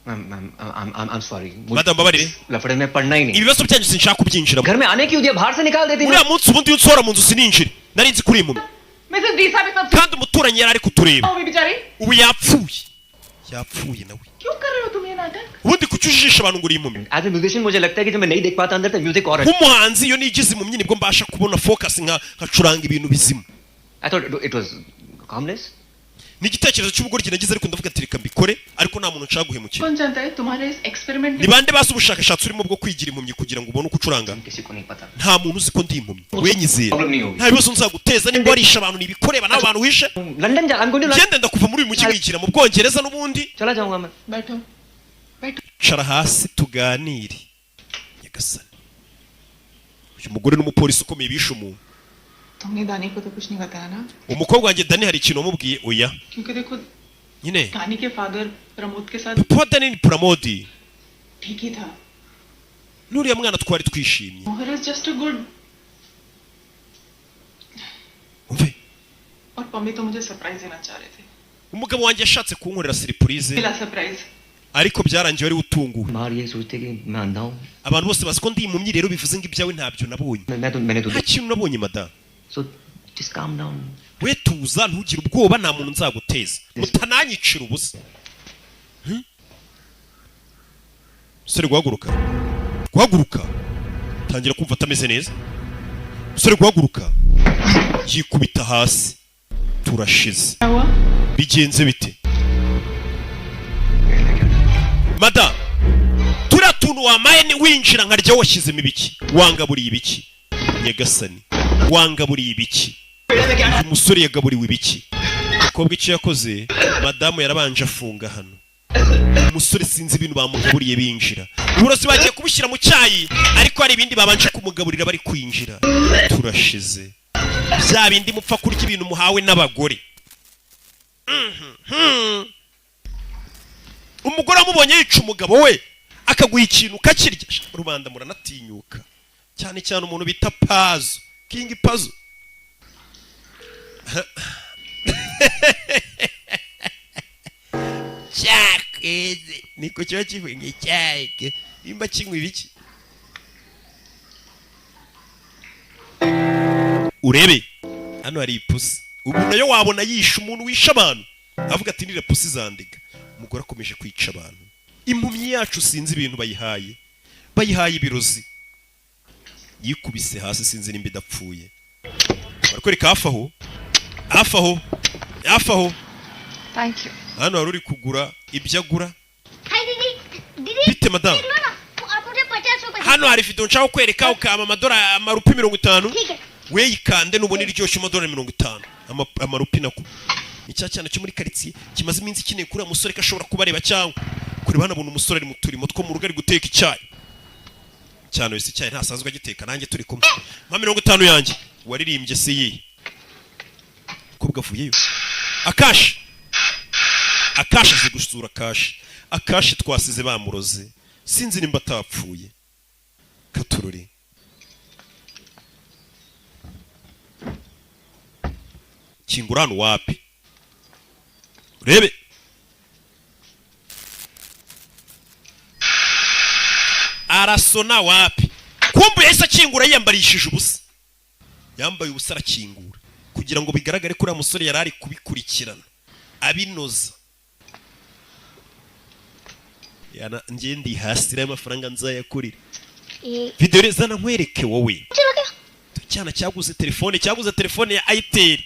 Ma'am ma'am, I am sorry. Madam, mbabarire. लफड़े में पड़ना ही नहीं। Ibibazo byanyu sinshaka kubyinjiramo। घर में आने क्यों दिया? बाहर से निकाल देती। Uriya munsi ubundi iyo unsohora mu nzu sininjire, nari nzi kuri impumyi। Mrs D साहब सब Kandi umuturanyi yari ari kutureba। होगी बेचारी। Ubu yapfuye, yapfuye nawe। क्यों कर रहे हो तुम ये नाटक? Ubundi kuki ujijisha abantu ngo uri impumyi? As a musician मुझे लगता है कि जब मैं नहीं देख पाता अंदर से म्यूजिक और Nk'umuhanzi, iyo nigize impumyi nibwo mbasha kubona focus, nka nkacuranga ibintu bizima। I thought it was harmless. Ni igitekerezo cy'ubugoryi nagize, ariko ndavuga ati reka mbikore, ariko nta muntu nshaka guhemukira। कौन जानता है तुम्हारे इस experiment Ni bande bazi ubushakashatsi urimo bwo kwigira impumyi kugira ngo ubone uko ucuranga? किसी को नहीं पता। Nta muntu uzi ko ndi impumyi, wenyizera। Problem नहीं होगी। Nta bibazo nzaguteza. Nimba warishe abantu, nibikoreba n'abo bantu wishe। London जा, I am going to Ngende, ndakuva muri uyu mujyi wigira mu Bwongereza n'ubundi। चला जाऊंगा मैं। बैठो, बैठो। Cara hasi tuganire. Nyagasani, uyu mugore n'umupolisi ukomeye bishe umuntu। तुमने दानी को तो कुछ नहीं बताया ना? Umukobwa wanjye Dani hari ikintu wamubwiye? Oya। क्योंकि देखो, Nyine दानी के father Pramod के साथ papa wa Dani ni Pramodi। ठीक ही था। N'uriya mwana twari twishimye। Mohar is just a good Umve। और पम्मी तो मुझे सरप्राइज देना चाह रहे थे। Umugabo wanjye yashatse kunkorera surprise। मिला surprise. Ariko byarangiye wari utunguwe। बाहर ये सोचते कि मैं अंधा हूँ। Abantu bose bazi ko ndi impumyi, rero bivuze ngo ibyawe ntabyo nabonye। मैं तो मैंने तो Nta kintu nabonye, madamu। So just calm down. We tuza, ntugire ubwoba, nta muntu nzaguteza, mutananyicira ubusa. Musore guhaguruka, guhaguruka, tangira kumva atameze neza. Musore guhaguruka, yikubita hasi. Turashize. क्या हुआ? Bigenze bite, madamu? Turiya tuntu wamaye ni winjira nkarya, washyizemo ibiki? Wangaburiye ibiki? Nyagasani, wangaburiye ibiki? Uyu musore yagaburiwe ibiki? Umukobwa icyo yakoze, madamu yarabanje afunga hano. Umusore sinzi ibintu bamugaburiye binjira. Uburozi bagiye kubushyira mu cyayi, ariko hari ibindi babanje kumugaburira bari kwinjira. Turashize. Bya bindi mupfa kurya ibintu muhawe n'abagore. Umugore wamubonye yica umugabo we, akaguha ikintu ukakirya. Sha, rubanda muranatinyuka, cyane cyane umuntu bita Pazo, King Pazo. Cyakweze niko kiba kivuga ngo icyake nimba kinywa ibiki. Urebe hano hari ipusi, ubu nayo wabona yishe umuntu, wishe abantu, avuga ati nire pusi zandiga. Umugore akomeje kwica abantu. Impumyi yacu sinzi ibintu bayihaye, bayihaye ibirozi. Yikubise hasi, sinzi nimba idapfuye. Barakwereka hafi aho, hafi aho, hafi aho। Thank you. Hano hari uri kugura ibyo agura। Hi दीदी, दीदी। Bite, madamu? देख लो ना, आप मुझे 50 रुपए। Hano hari video nshaka kukwereka, ukampa amadolari, amarupi 50। ठीक है। Weyikande nubona iryoshye, amadolari 50, amarupi nako. Ni cya cyana cyo muri karitsiye kimaze iminsi ikeneye kuri uriya musore ko ashobora kubareba cyangwa kureba. Hano abona umusore ari mu turimo two mu rugo, ari guteka icyayi cyane. Wese icyayi ntasanzwe agiteka, nanjye turi kumwe. Mpa 50 yanjye. Waririmbye si yiye? Umukobwa avuyeyo. Akashi, Akashi azi gusura Akashi. Akashi twasize bamuroze, sinzi nimba atapfuye. Katururi kingura hano, wapi? Urebe arasona, wapi? Kumbu yahise akingura yiyambarishije ubusa, yambaye ubusa arakingura kugira ngo bigaragare ko uriya musore yari ari kubikurikirana abinoza. Yana njye ndi hasi rero, amafaranga nzayakurira. ये Video rero zana nkwereke wowe। चला गया। Cyana cyaguze telefone, cyaguze telefone ya itel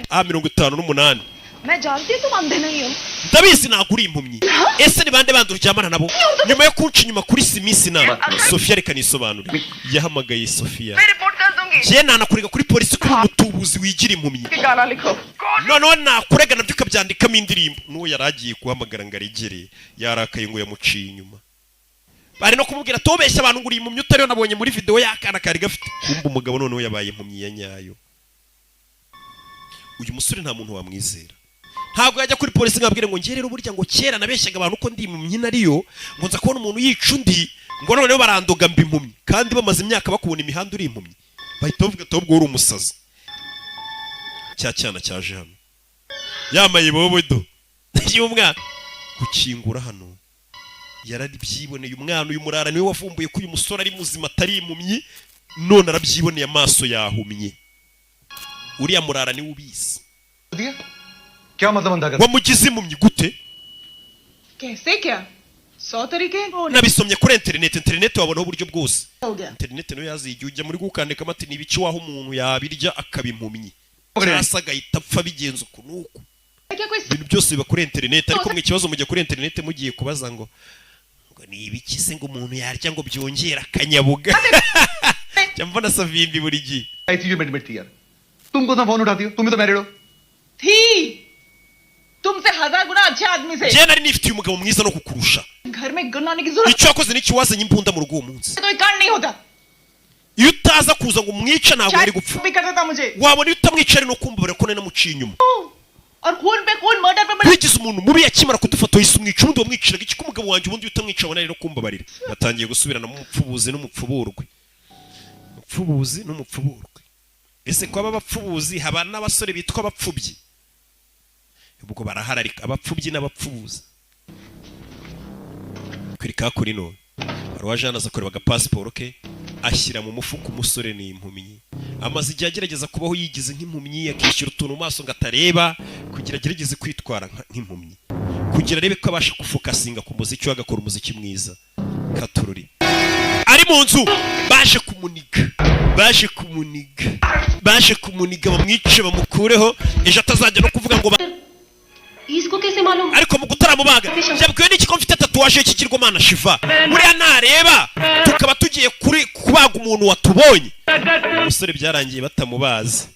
A 58। मैं जानती हूँ तुम अंधे नहीं हो। Ndabizi ntabwo uri impumyi. Ese ni bande bandi uryamana nabo nyuma yo kunca inyuma kuri simisi na Sofiya? Reka nisobanure. Yahamagaye Sofiya. मैं रिपोर्ट कर दूंगी। Njye nanakurega kuri polisi kuri umutubuzi wigira impumyi। कि गाना लिखो। Noneho nakurega nabyo ukabyandikamo indirimbo. N'uwo yari agiye guhamagara ngo aregere, yarakaye ngo yamuciye inyuma. Bari no kumubwira tubeshya abantu ngo uri impumyi utariyo. Nabonye muri video y'akana kari gafite. Kumva umugabo noneho yabaye impumyi ya nyayo. Uyu musore nta muntu wamwizera, ntabwo yajya kuri polisi ngo abwire ngo njye rero burya ngo kera nabeshyaga abantu ko ndi impumyi nariyo, ngo nza kubona umuntu yica undi, ngo noneho barandoga mba impumyi. Kandi bamaze imyaka bakubona imihanda uri impumyi, bahita bavuga ati ahubwo uri umusazi. Cya cyana cyaje hano yambaye bobodo. Y'umwana gukingura hano yarabyiboneye. Umwana uyu murara niwe wavumbuye ko uyu musore ari muzima, atari impumyi. None arabyiboneye, amaso yahumye. Uriya murara niwe ubizi. दिया क्या मतलब अंधा कर Wamugize impumyi gute? कैसे क्या? 100 तरीके हैं। Nabisomye kuri interineti. Interineti wabonaho uburyo bwose. हो गया। Interineti nayo yaziye igihe ujya muri gukandikamo ati ni ibiki waho umuntu yabirya akaba impumyi cyangwa se agahita apfa bigenze uku n'uku. क्या कोई Ibintu byose biba kuri interineti, ariko mwe ikibazo mujya kuri interineti mugiye kubaza ngo ni ibiki se ngo umuntu yarya ngo byongere akanyabuga. Njya mbona Savimbi buri gihe. ICU में एडमिट थी यार। तुम कौन सा फोन उठाती हो? तुम भी तो मैरिड हो। थी तुमसे हजार गुना अच्छे आदमी से। Njyewe nari nifitiye umugabo mwiza no kukurusha. घर में गन लाने की जरूरत Icyo wakoze n'iki? Wazanye imbunda mu rugo uwo munsi. कोई कांड नहीं होता। Iyo utaza kuza ngo umwice ntabwo yari gupfa. भी करता था मुझे। Wabona iyo utamwica ari no kumbabarira ko nari namuciye inyuma. और खून पे खून, मर्डर पे murder. Wigize umuntu mubi, akimara kudufata wahise umwica. Ubundi wamwiciraga iki ko umugabo wanjye? Ubundi iyo utamwica abona rero kumbabarira. Batangiye gusubiranamo, umupfubuzi n'umupfuburwe, umupfubuzi n'umupfuburwe. Ese ko aba abapfubuzi, haba n'abasore bitwa abapfubyi? Ubwo barahararika abapfubyi n'abapfubuzi. Kwereka kuri none hari uwaje hano aza kureba agapasiporo ke ashyira mu mufuka. Umusore ni impumyi, amaze igihe agerageza kubaho yigize nk'impumyi, akishyura utuntu mu maso ngo atareba, kugira agerageze kwitwara nk'impumyi, kugira arebe ko abasha gufocusinga ku muziki we, agakora umuziki mwiza. Katururi ari mu nzu, baje kumuniga, baje kumuniga, baje kumuniga, bamwice bamukureho, ejo atazajya no kuvuga ngo इसको कैसे मालूम? Ariko mu gutaramubaga yabwiwe n'iki ko mfite tatouage y'ikigirwamana Shiva? Buriya nareba tukaba tugiye kuri kubaga umuntu watubonye. Umusore byarangiye batamubazi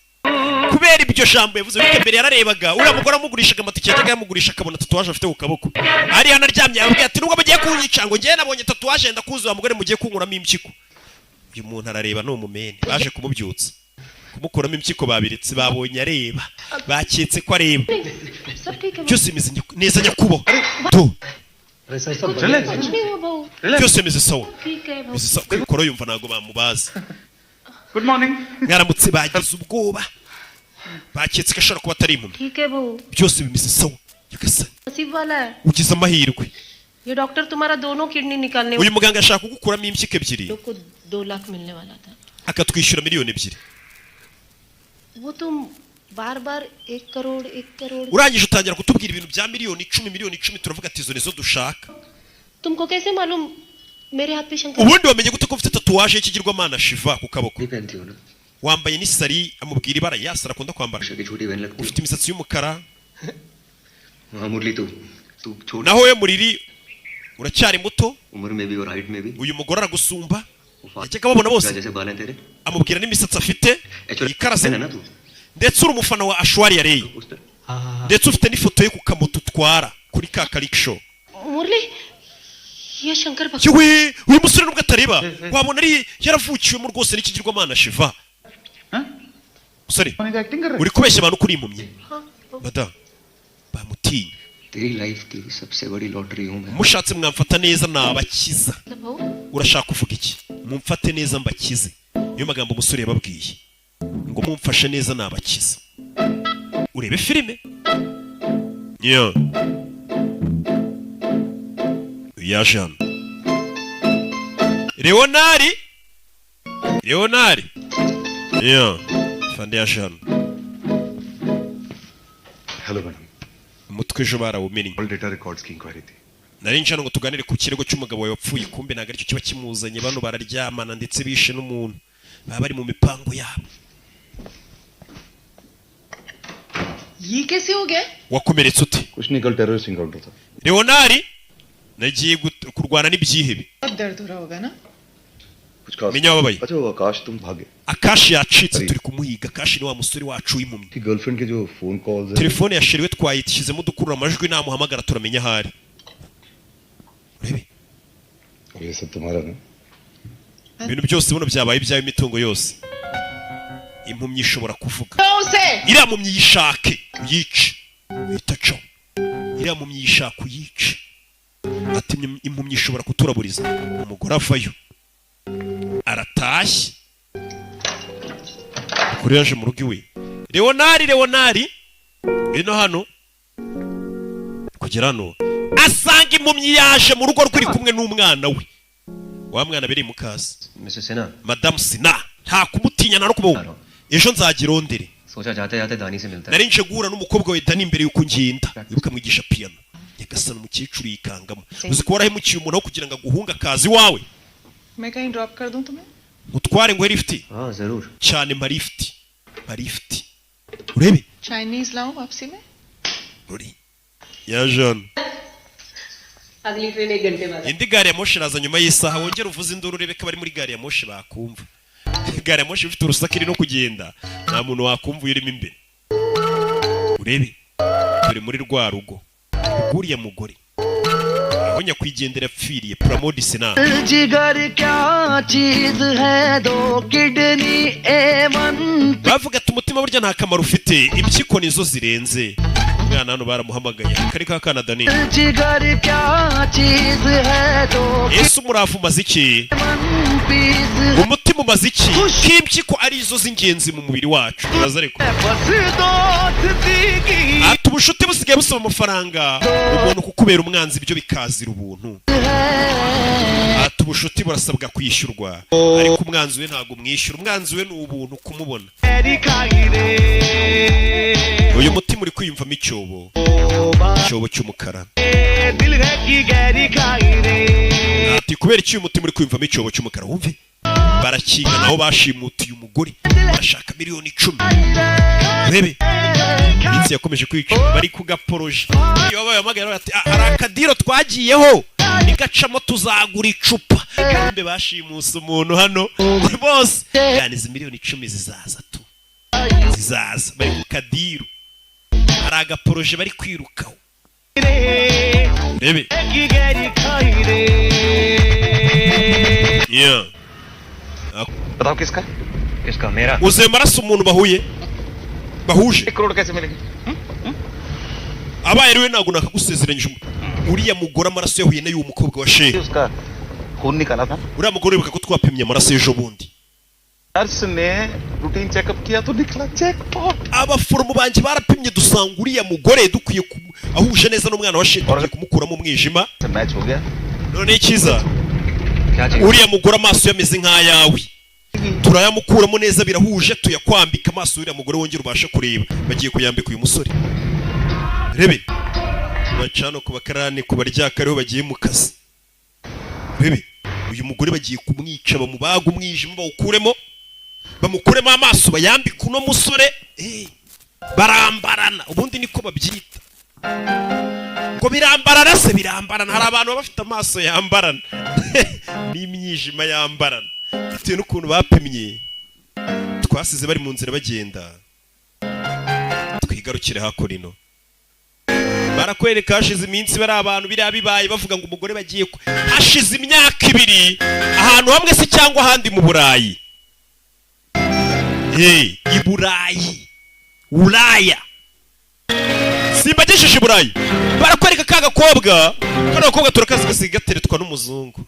kubera iryo jambo yavuze. Bityo mbere yararebaga, uriya mugore amugurishaga amatike, yajyaga yamugurisha akabona tatouage afite ku kaboko. Ari hano aryamye, yababwiye ati nubwo mugiye kunyica, ngo ngewe nabonye tatouage yenda kuzuye mugore mugiye kunkuramo impyiko. Uyu muntu arareba, ni umumene. Baje kumubyutsa kumukuramo impyiko babiritse, babonye areba, baketse ko areba. सब ठीक है? Byose bimeze neza nyakubahwa tu. कुछ नहीं हुआ बहू। Byose bimeze sawa. ठीक है बहू। Bimeze sawa. Kwikora yumva ntabwo bamubaza. Good morning. Mwaramutse. Bagize ubwoba, baketse ko ashobora kuba atari impumyi. ठीक है बहू। Byose bimeze sawa nyagasani. नसीब वाला है। Ugize amahirwe. ये डॉक्टर तुम्हारा दोनों किडनी निकालने Uyu muganga ashaka kugukuramo impyiko ebyiri, लोग को 2 लाख मिलने वाला था। akatwishyura miliyoni 2. वो तुम बार बार 1 करोड़ 1 crore Urangije utangira kutubwira ibintu bya miliyoni 10, miliyoni 10, turavuga ati izo nizo dushaka. तुमको कैसे मालूम मेरे हाथ पे Shankar Ubundi wamenye gute ko mfite tatouage y'ikigirwamana Shiva ku kaboko? नहीं पहनती हो ना? Wambaye n'isari, amubwira ibara ya sari akunda kwambara. की छोटी बहन लगती Ufite imisatsi y'umukara. हो। हाँ मुरली, तू तू छोटी Naho we Muriri uracyari muto. उम्र में भी और हाइट में भी। Uyu mugore aragusumba, yajyaga babona bose. जैसे बाल हैं तेरे। Amubwira n'imisatsi afite yikarase. है ना तू? Ndetse uri umufana wa Aishwarya Rai, ndetse ufite n'ifoto ye ku kamoto utwara kuri ka karikisho. मुरली, ये शंकर भगवान Yewe, uyu musore nubwo atareba wabona ari yaravukiwemo rwose n'ikigirwamana Shiva. Musore, uri kubeshya abantu kuri impumyi? Madamu bamutinya. तेरी लाइफ की सबसे बड़ी लॉटरी हूँ मैं। Mushatse mwamfata neza nabakiza. बहू। Urashaka kuvuga iki? Mumfate neza mbakize, niyo magambo umusore yababwiye, ngo mumfashe neza nabakiza. Urebe filime yeah. Yaje hano Leonari, Leonari yeah. Fande yaje hano. Hello madam. Umutwe ejo barawumennye. All data records की इंक्वायरी थी। Nari nje hano ngo tuganire ku kirego cy'umugabo wawe wapfuye. Kumbe ntabwo aricyo kiba kimuzanye. Bano bararyamana ndetse bishe n'umuntu, baba bari mu mipango yabo. ये कैसे हो गया? Wakomeretse ute? कुछ नहीं, कल terrorist encounter था। Leonari, nagiye kurwana n'ibyihebe. बहुत दर्द हो रहा होगा ना? कुछ खास Menya wababaye. अच्छा, वो आकाश, तुम भागे। Akashi yacitse, turi kumuhiga. Akashi ni wa musore wacu w'impumyi. Girlfriend के जो phone calls. Telefone ya chéri we twayishyizemo udukurura amajwi, namuhamagara turamenya aho ari. Urebe. ये सब तुम्हारा ना? Ibintu byose buno byabaye ibyawe, imitungo yose. Impumyi ishobora kuvuga. उसे। Iriya mpumyi yishake uyice, uhita acaho. Iriya mpumyi yishake uyice. Ati impumyi ishobora kuturaburiza. Umugore avayo aratashye, kuri yaje mu rugo iwe. Leonari, Leonari, ino hano Kugera hano asanga impumyi yaje mu rugo rwe iri kumwe n'umwana we, wa mwana biri mukasi. Mrs Sinha. Madamu Sinha, nta kumutinya, nta no kumuha. Ejo nzajya i Londres. सोचा जाते जाते दानी से मिलता है। Nari nje guhura n'umukobwa we Dani mbere yuko ngenda. Wibuka mwigisha piyano. Nyagasani, umukecuru yikangamo. Uzi ko warahemukiye umuntu aho kugira ngo aguhunge akazi iwawe? मैं कहीं ड्रॉप कर दूं तुम्हें? Mutware ngo lift. हाँ, जरूर। Cyane, mpa lift, mpa lift urebe. Chinese लाऊं वापसी में? Ruri yaje hano. अगली ट्रेन एक घंटे बाद। Indi gari ya moshi iraza nyuma y'isaha. Wongere uvuze induru urebe ko abari muri gari ya moshi bakumva. Gari ya moshi ifite urusaku, iri no kugenda, nta muntu wakumva uyirimo imbere. Urebe turi muri rwa rugo rw'uriya mugore aho nyakwigendera yapfiriye, Pramod Sinha. जिगर क्या चीज है, दो kidney A1। Bavuga ati umutima burya nta kamaro ufite, impyiko nizo zirenze. Umwana hano baramuhamagaye, kari ka kana Dani. जिगर क्या चीज है, दो Ese umurava umaze iki? Piece. Umutima umaze iki ko impyiko ari zo z'ingenzi mu mubiri wacu? Uraza ariko. बस दोस्ती की Ati ubushuti busigaye busaba amafaranga, umuntu kukubera umwanzi ibyo bikazira ubuntu. Ati ubushuti burasabwa kwishyurwa, ariko umwanzi we ntabwo umwishyura, umwanzi we ni ubuntu kumubona. Uyu mutima uri kwiyumvamo icyobo, icyobo cy'umukara. दिल है की गहरी खाई रे। Ati kubera iki uyu mutima uri kwiyumvamo icyobo cy'umukara? Wumve barakinga, naho bashimutiye umugore, barashaka miliyoni 10. Urebe iminsi yakomeje kwica, bari ku gaporoje. Iyo babahamagaye bati: "Ah, hari akadiro twagiyeho nigacamo tuzagura icupa." Kumbe bashimuse umuntu hano bose yani, izi miliyoni 10 zizaza tu, zizaza. Bari ku kadiru, hari agaporoje bari kwirukaho. Urebe. की गहरी खाई रे। Yeah. बताओ किसका? किसका? मेरा? Uzuye amaraso umuntu bahuye, bahuje. 1 crore कैसे मिलेंगे? Abaye ari we ntabwo nakagusezeranyije. Uriya mugore amaraso yahuye n'ay'uwo mukobwa wa shehe. उसका खून निकाला था। Uriya mugore wibuka ko twapimye amaraso ejo bundi? Nurse ने रूटीन चेकअप किया तो निकला jackpot. Abaforomo banjye barapimye, dusanga uriya mugore dukwiye ahuje neza n'umwana wa shehe, tugiye kumukuramo umwijima. Match हो गया। None icyiza, क्या चाहिए? Uriya mugore amaso ye ameze nk'ayawe, turayamukuramo neza, birahuje, tuyakwambika amaso y'uriya mugore wongera ubashe kureba. Bagiye kuyambika uyu musore. Rebe baca hano ku bakarani, ku baryakariho bagiye mu kazi. Rebe uyu mugore bagiye kumwica, bamubaga umwijima bawukuremo, bamukuremo amaso bayambike uno musore. Barambarana, ubundi niko babyita ngo birambarana se, birambarana. Hari abantu baba bafite amaso yambarana n'imyijima yambarana bitewe n'ukuntu bapimye. Twasize bari mu nzira bagenda. Twigarukire hakurino, barakwereka hashize iminsi bari abantu biriya bibaye, bavuga ngo umugore bagiye hashize imyaka 2 ahantu hamwe se cyangwa ahandi mu Burayi. Hey, i Burayi, Ulaya, simbagejeje i Burayi. Barakwereka ka gakobwa, kano gakobwa turakazi, gasigaye gateretwa n'umuzungu.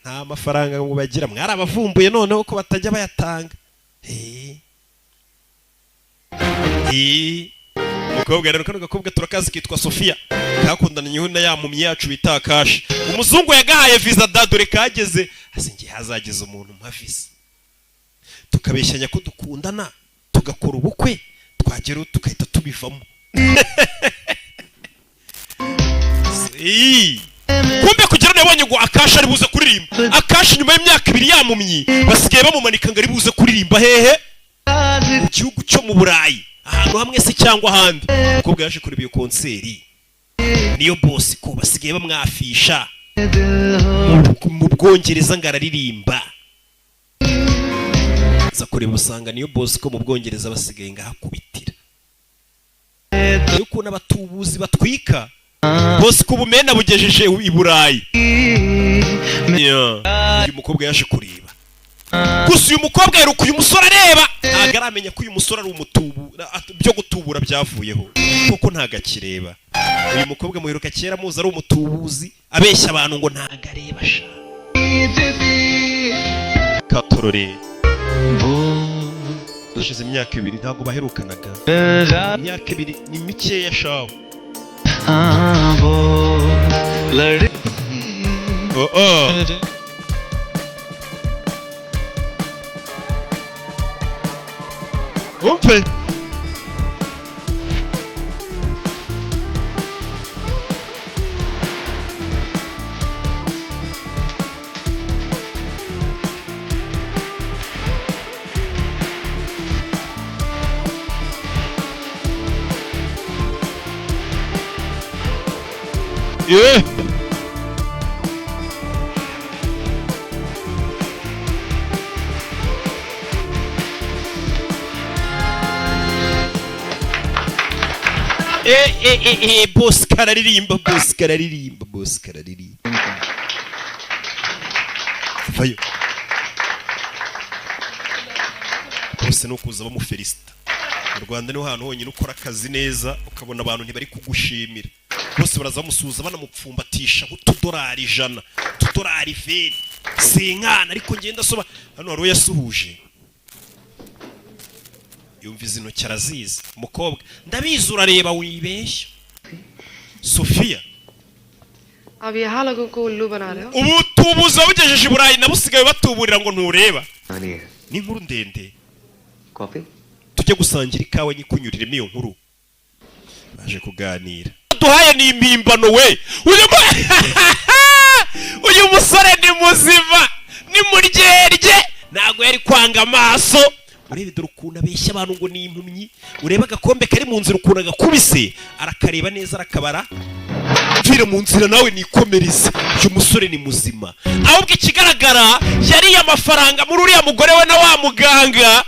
Nta mafaranga ngo bagira, mwarabavumbuye noneho ko batajya bayatanga. Hey. Hey. Umukobwa rero, kano gakobwa turakazi, kitwa Sofia, kakundanye na ya mpumyi yacu bita Kashi. Umuzungu yagahaye visa da, dore kageze asingiye, hazageze umuntu umpa visa tukabeshyanya ko dukundana, tugakora ubukwe, twageraho tugahita tubivamo. Kumbe kugira ngo yabonye ngo Akasha ari buze kuririmba. Akasha nyuma y'imyaka 2 yamumyi, basigaye bamumanika ngo ari buze kuririmba hehe? Mu gihugu cyo mu Burayi, ahantu hamwe se cyangwa ahandi. Umukobwa yaje kureba iyo concert, niyo bosi ko basigaye bamwafisha mu Bwongereza ngo araririmba. Aza kureba usanga niyo Bosco mu Bwongereza basigaye ngahakubitira. Iyo ukuntu abatubuzi batwika, Bosco ubumena bugejeje i Burayi. Yeah. Uyu mukobwa yaje kureba gusa, uyu mukobwa yaruka uyu musore areba, ntabwo aramenya ko uyu musore ari umutubu, byo gutubura byavuyeho kuko ntabwo akireba. Uyu mukobwa muheruka kera muzi ari umutubuzi, abeshya abantu ngo ntabwo areba sha. Katorore, dushize imyaka 2 ntabwo baherukanaga, imyaka 2 ni mikeya shawe. वो लड़ Oh, oh. Umve Yeah. Eh, eh, eh, eh, boss kararirimba, boss kararirimba, boss kararirimba. Vayo. Bose ni ukuza bamufelicita. Mu Rwanda niho hantu honyine ukora akazi neza ukabona abantu ntibari kugushimira. Bose baraza bamusuhuza banamupfumbatisha nk'utudorari 100, utudorari 20. Sinkana ariko ngenda asoba hano hari uwo yasuhuje. Yumva izi ntoki arazizi. Umukobwa ndabizi urareba wibeshya. Sofiya अब यहाँ लोगों को उल्लू बना रहे हो ubu tubuza bugejeje i Burayi nabo usigaye batuburira ngo ntureba. कहानी है Ni inkuru ndende. Coffee Tujye gusangira ikawa nyikunyuriremo iyo nkuru. Baje kuganira. Duhaye ni impimbano we. Uyu musore ni muzima, ni muryerye, ntabwo yari kwanga amaso. Urebe dore ukuntu abeshya abantu ngo ni impumyi. Urebe agakombe kari mu nzira ukuntu agakubise, arakareba neza arakabara. Mvire mu nzira nawe nikomereze. Uyu musore ni muzima, ahubwo ikigaragara yariye amafaranga muri uriya mugore we na wa muganga.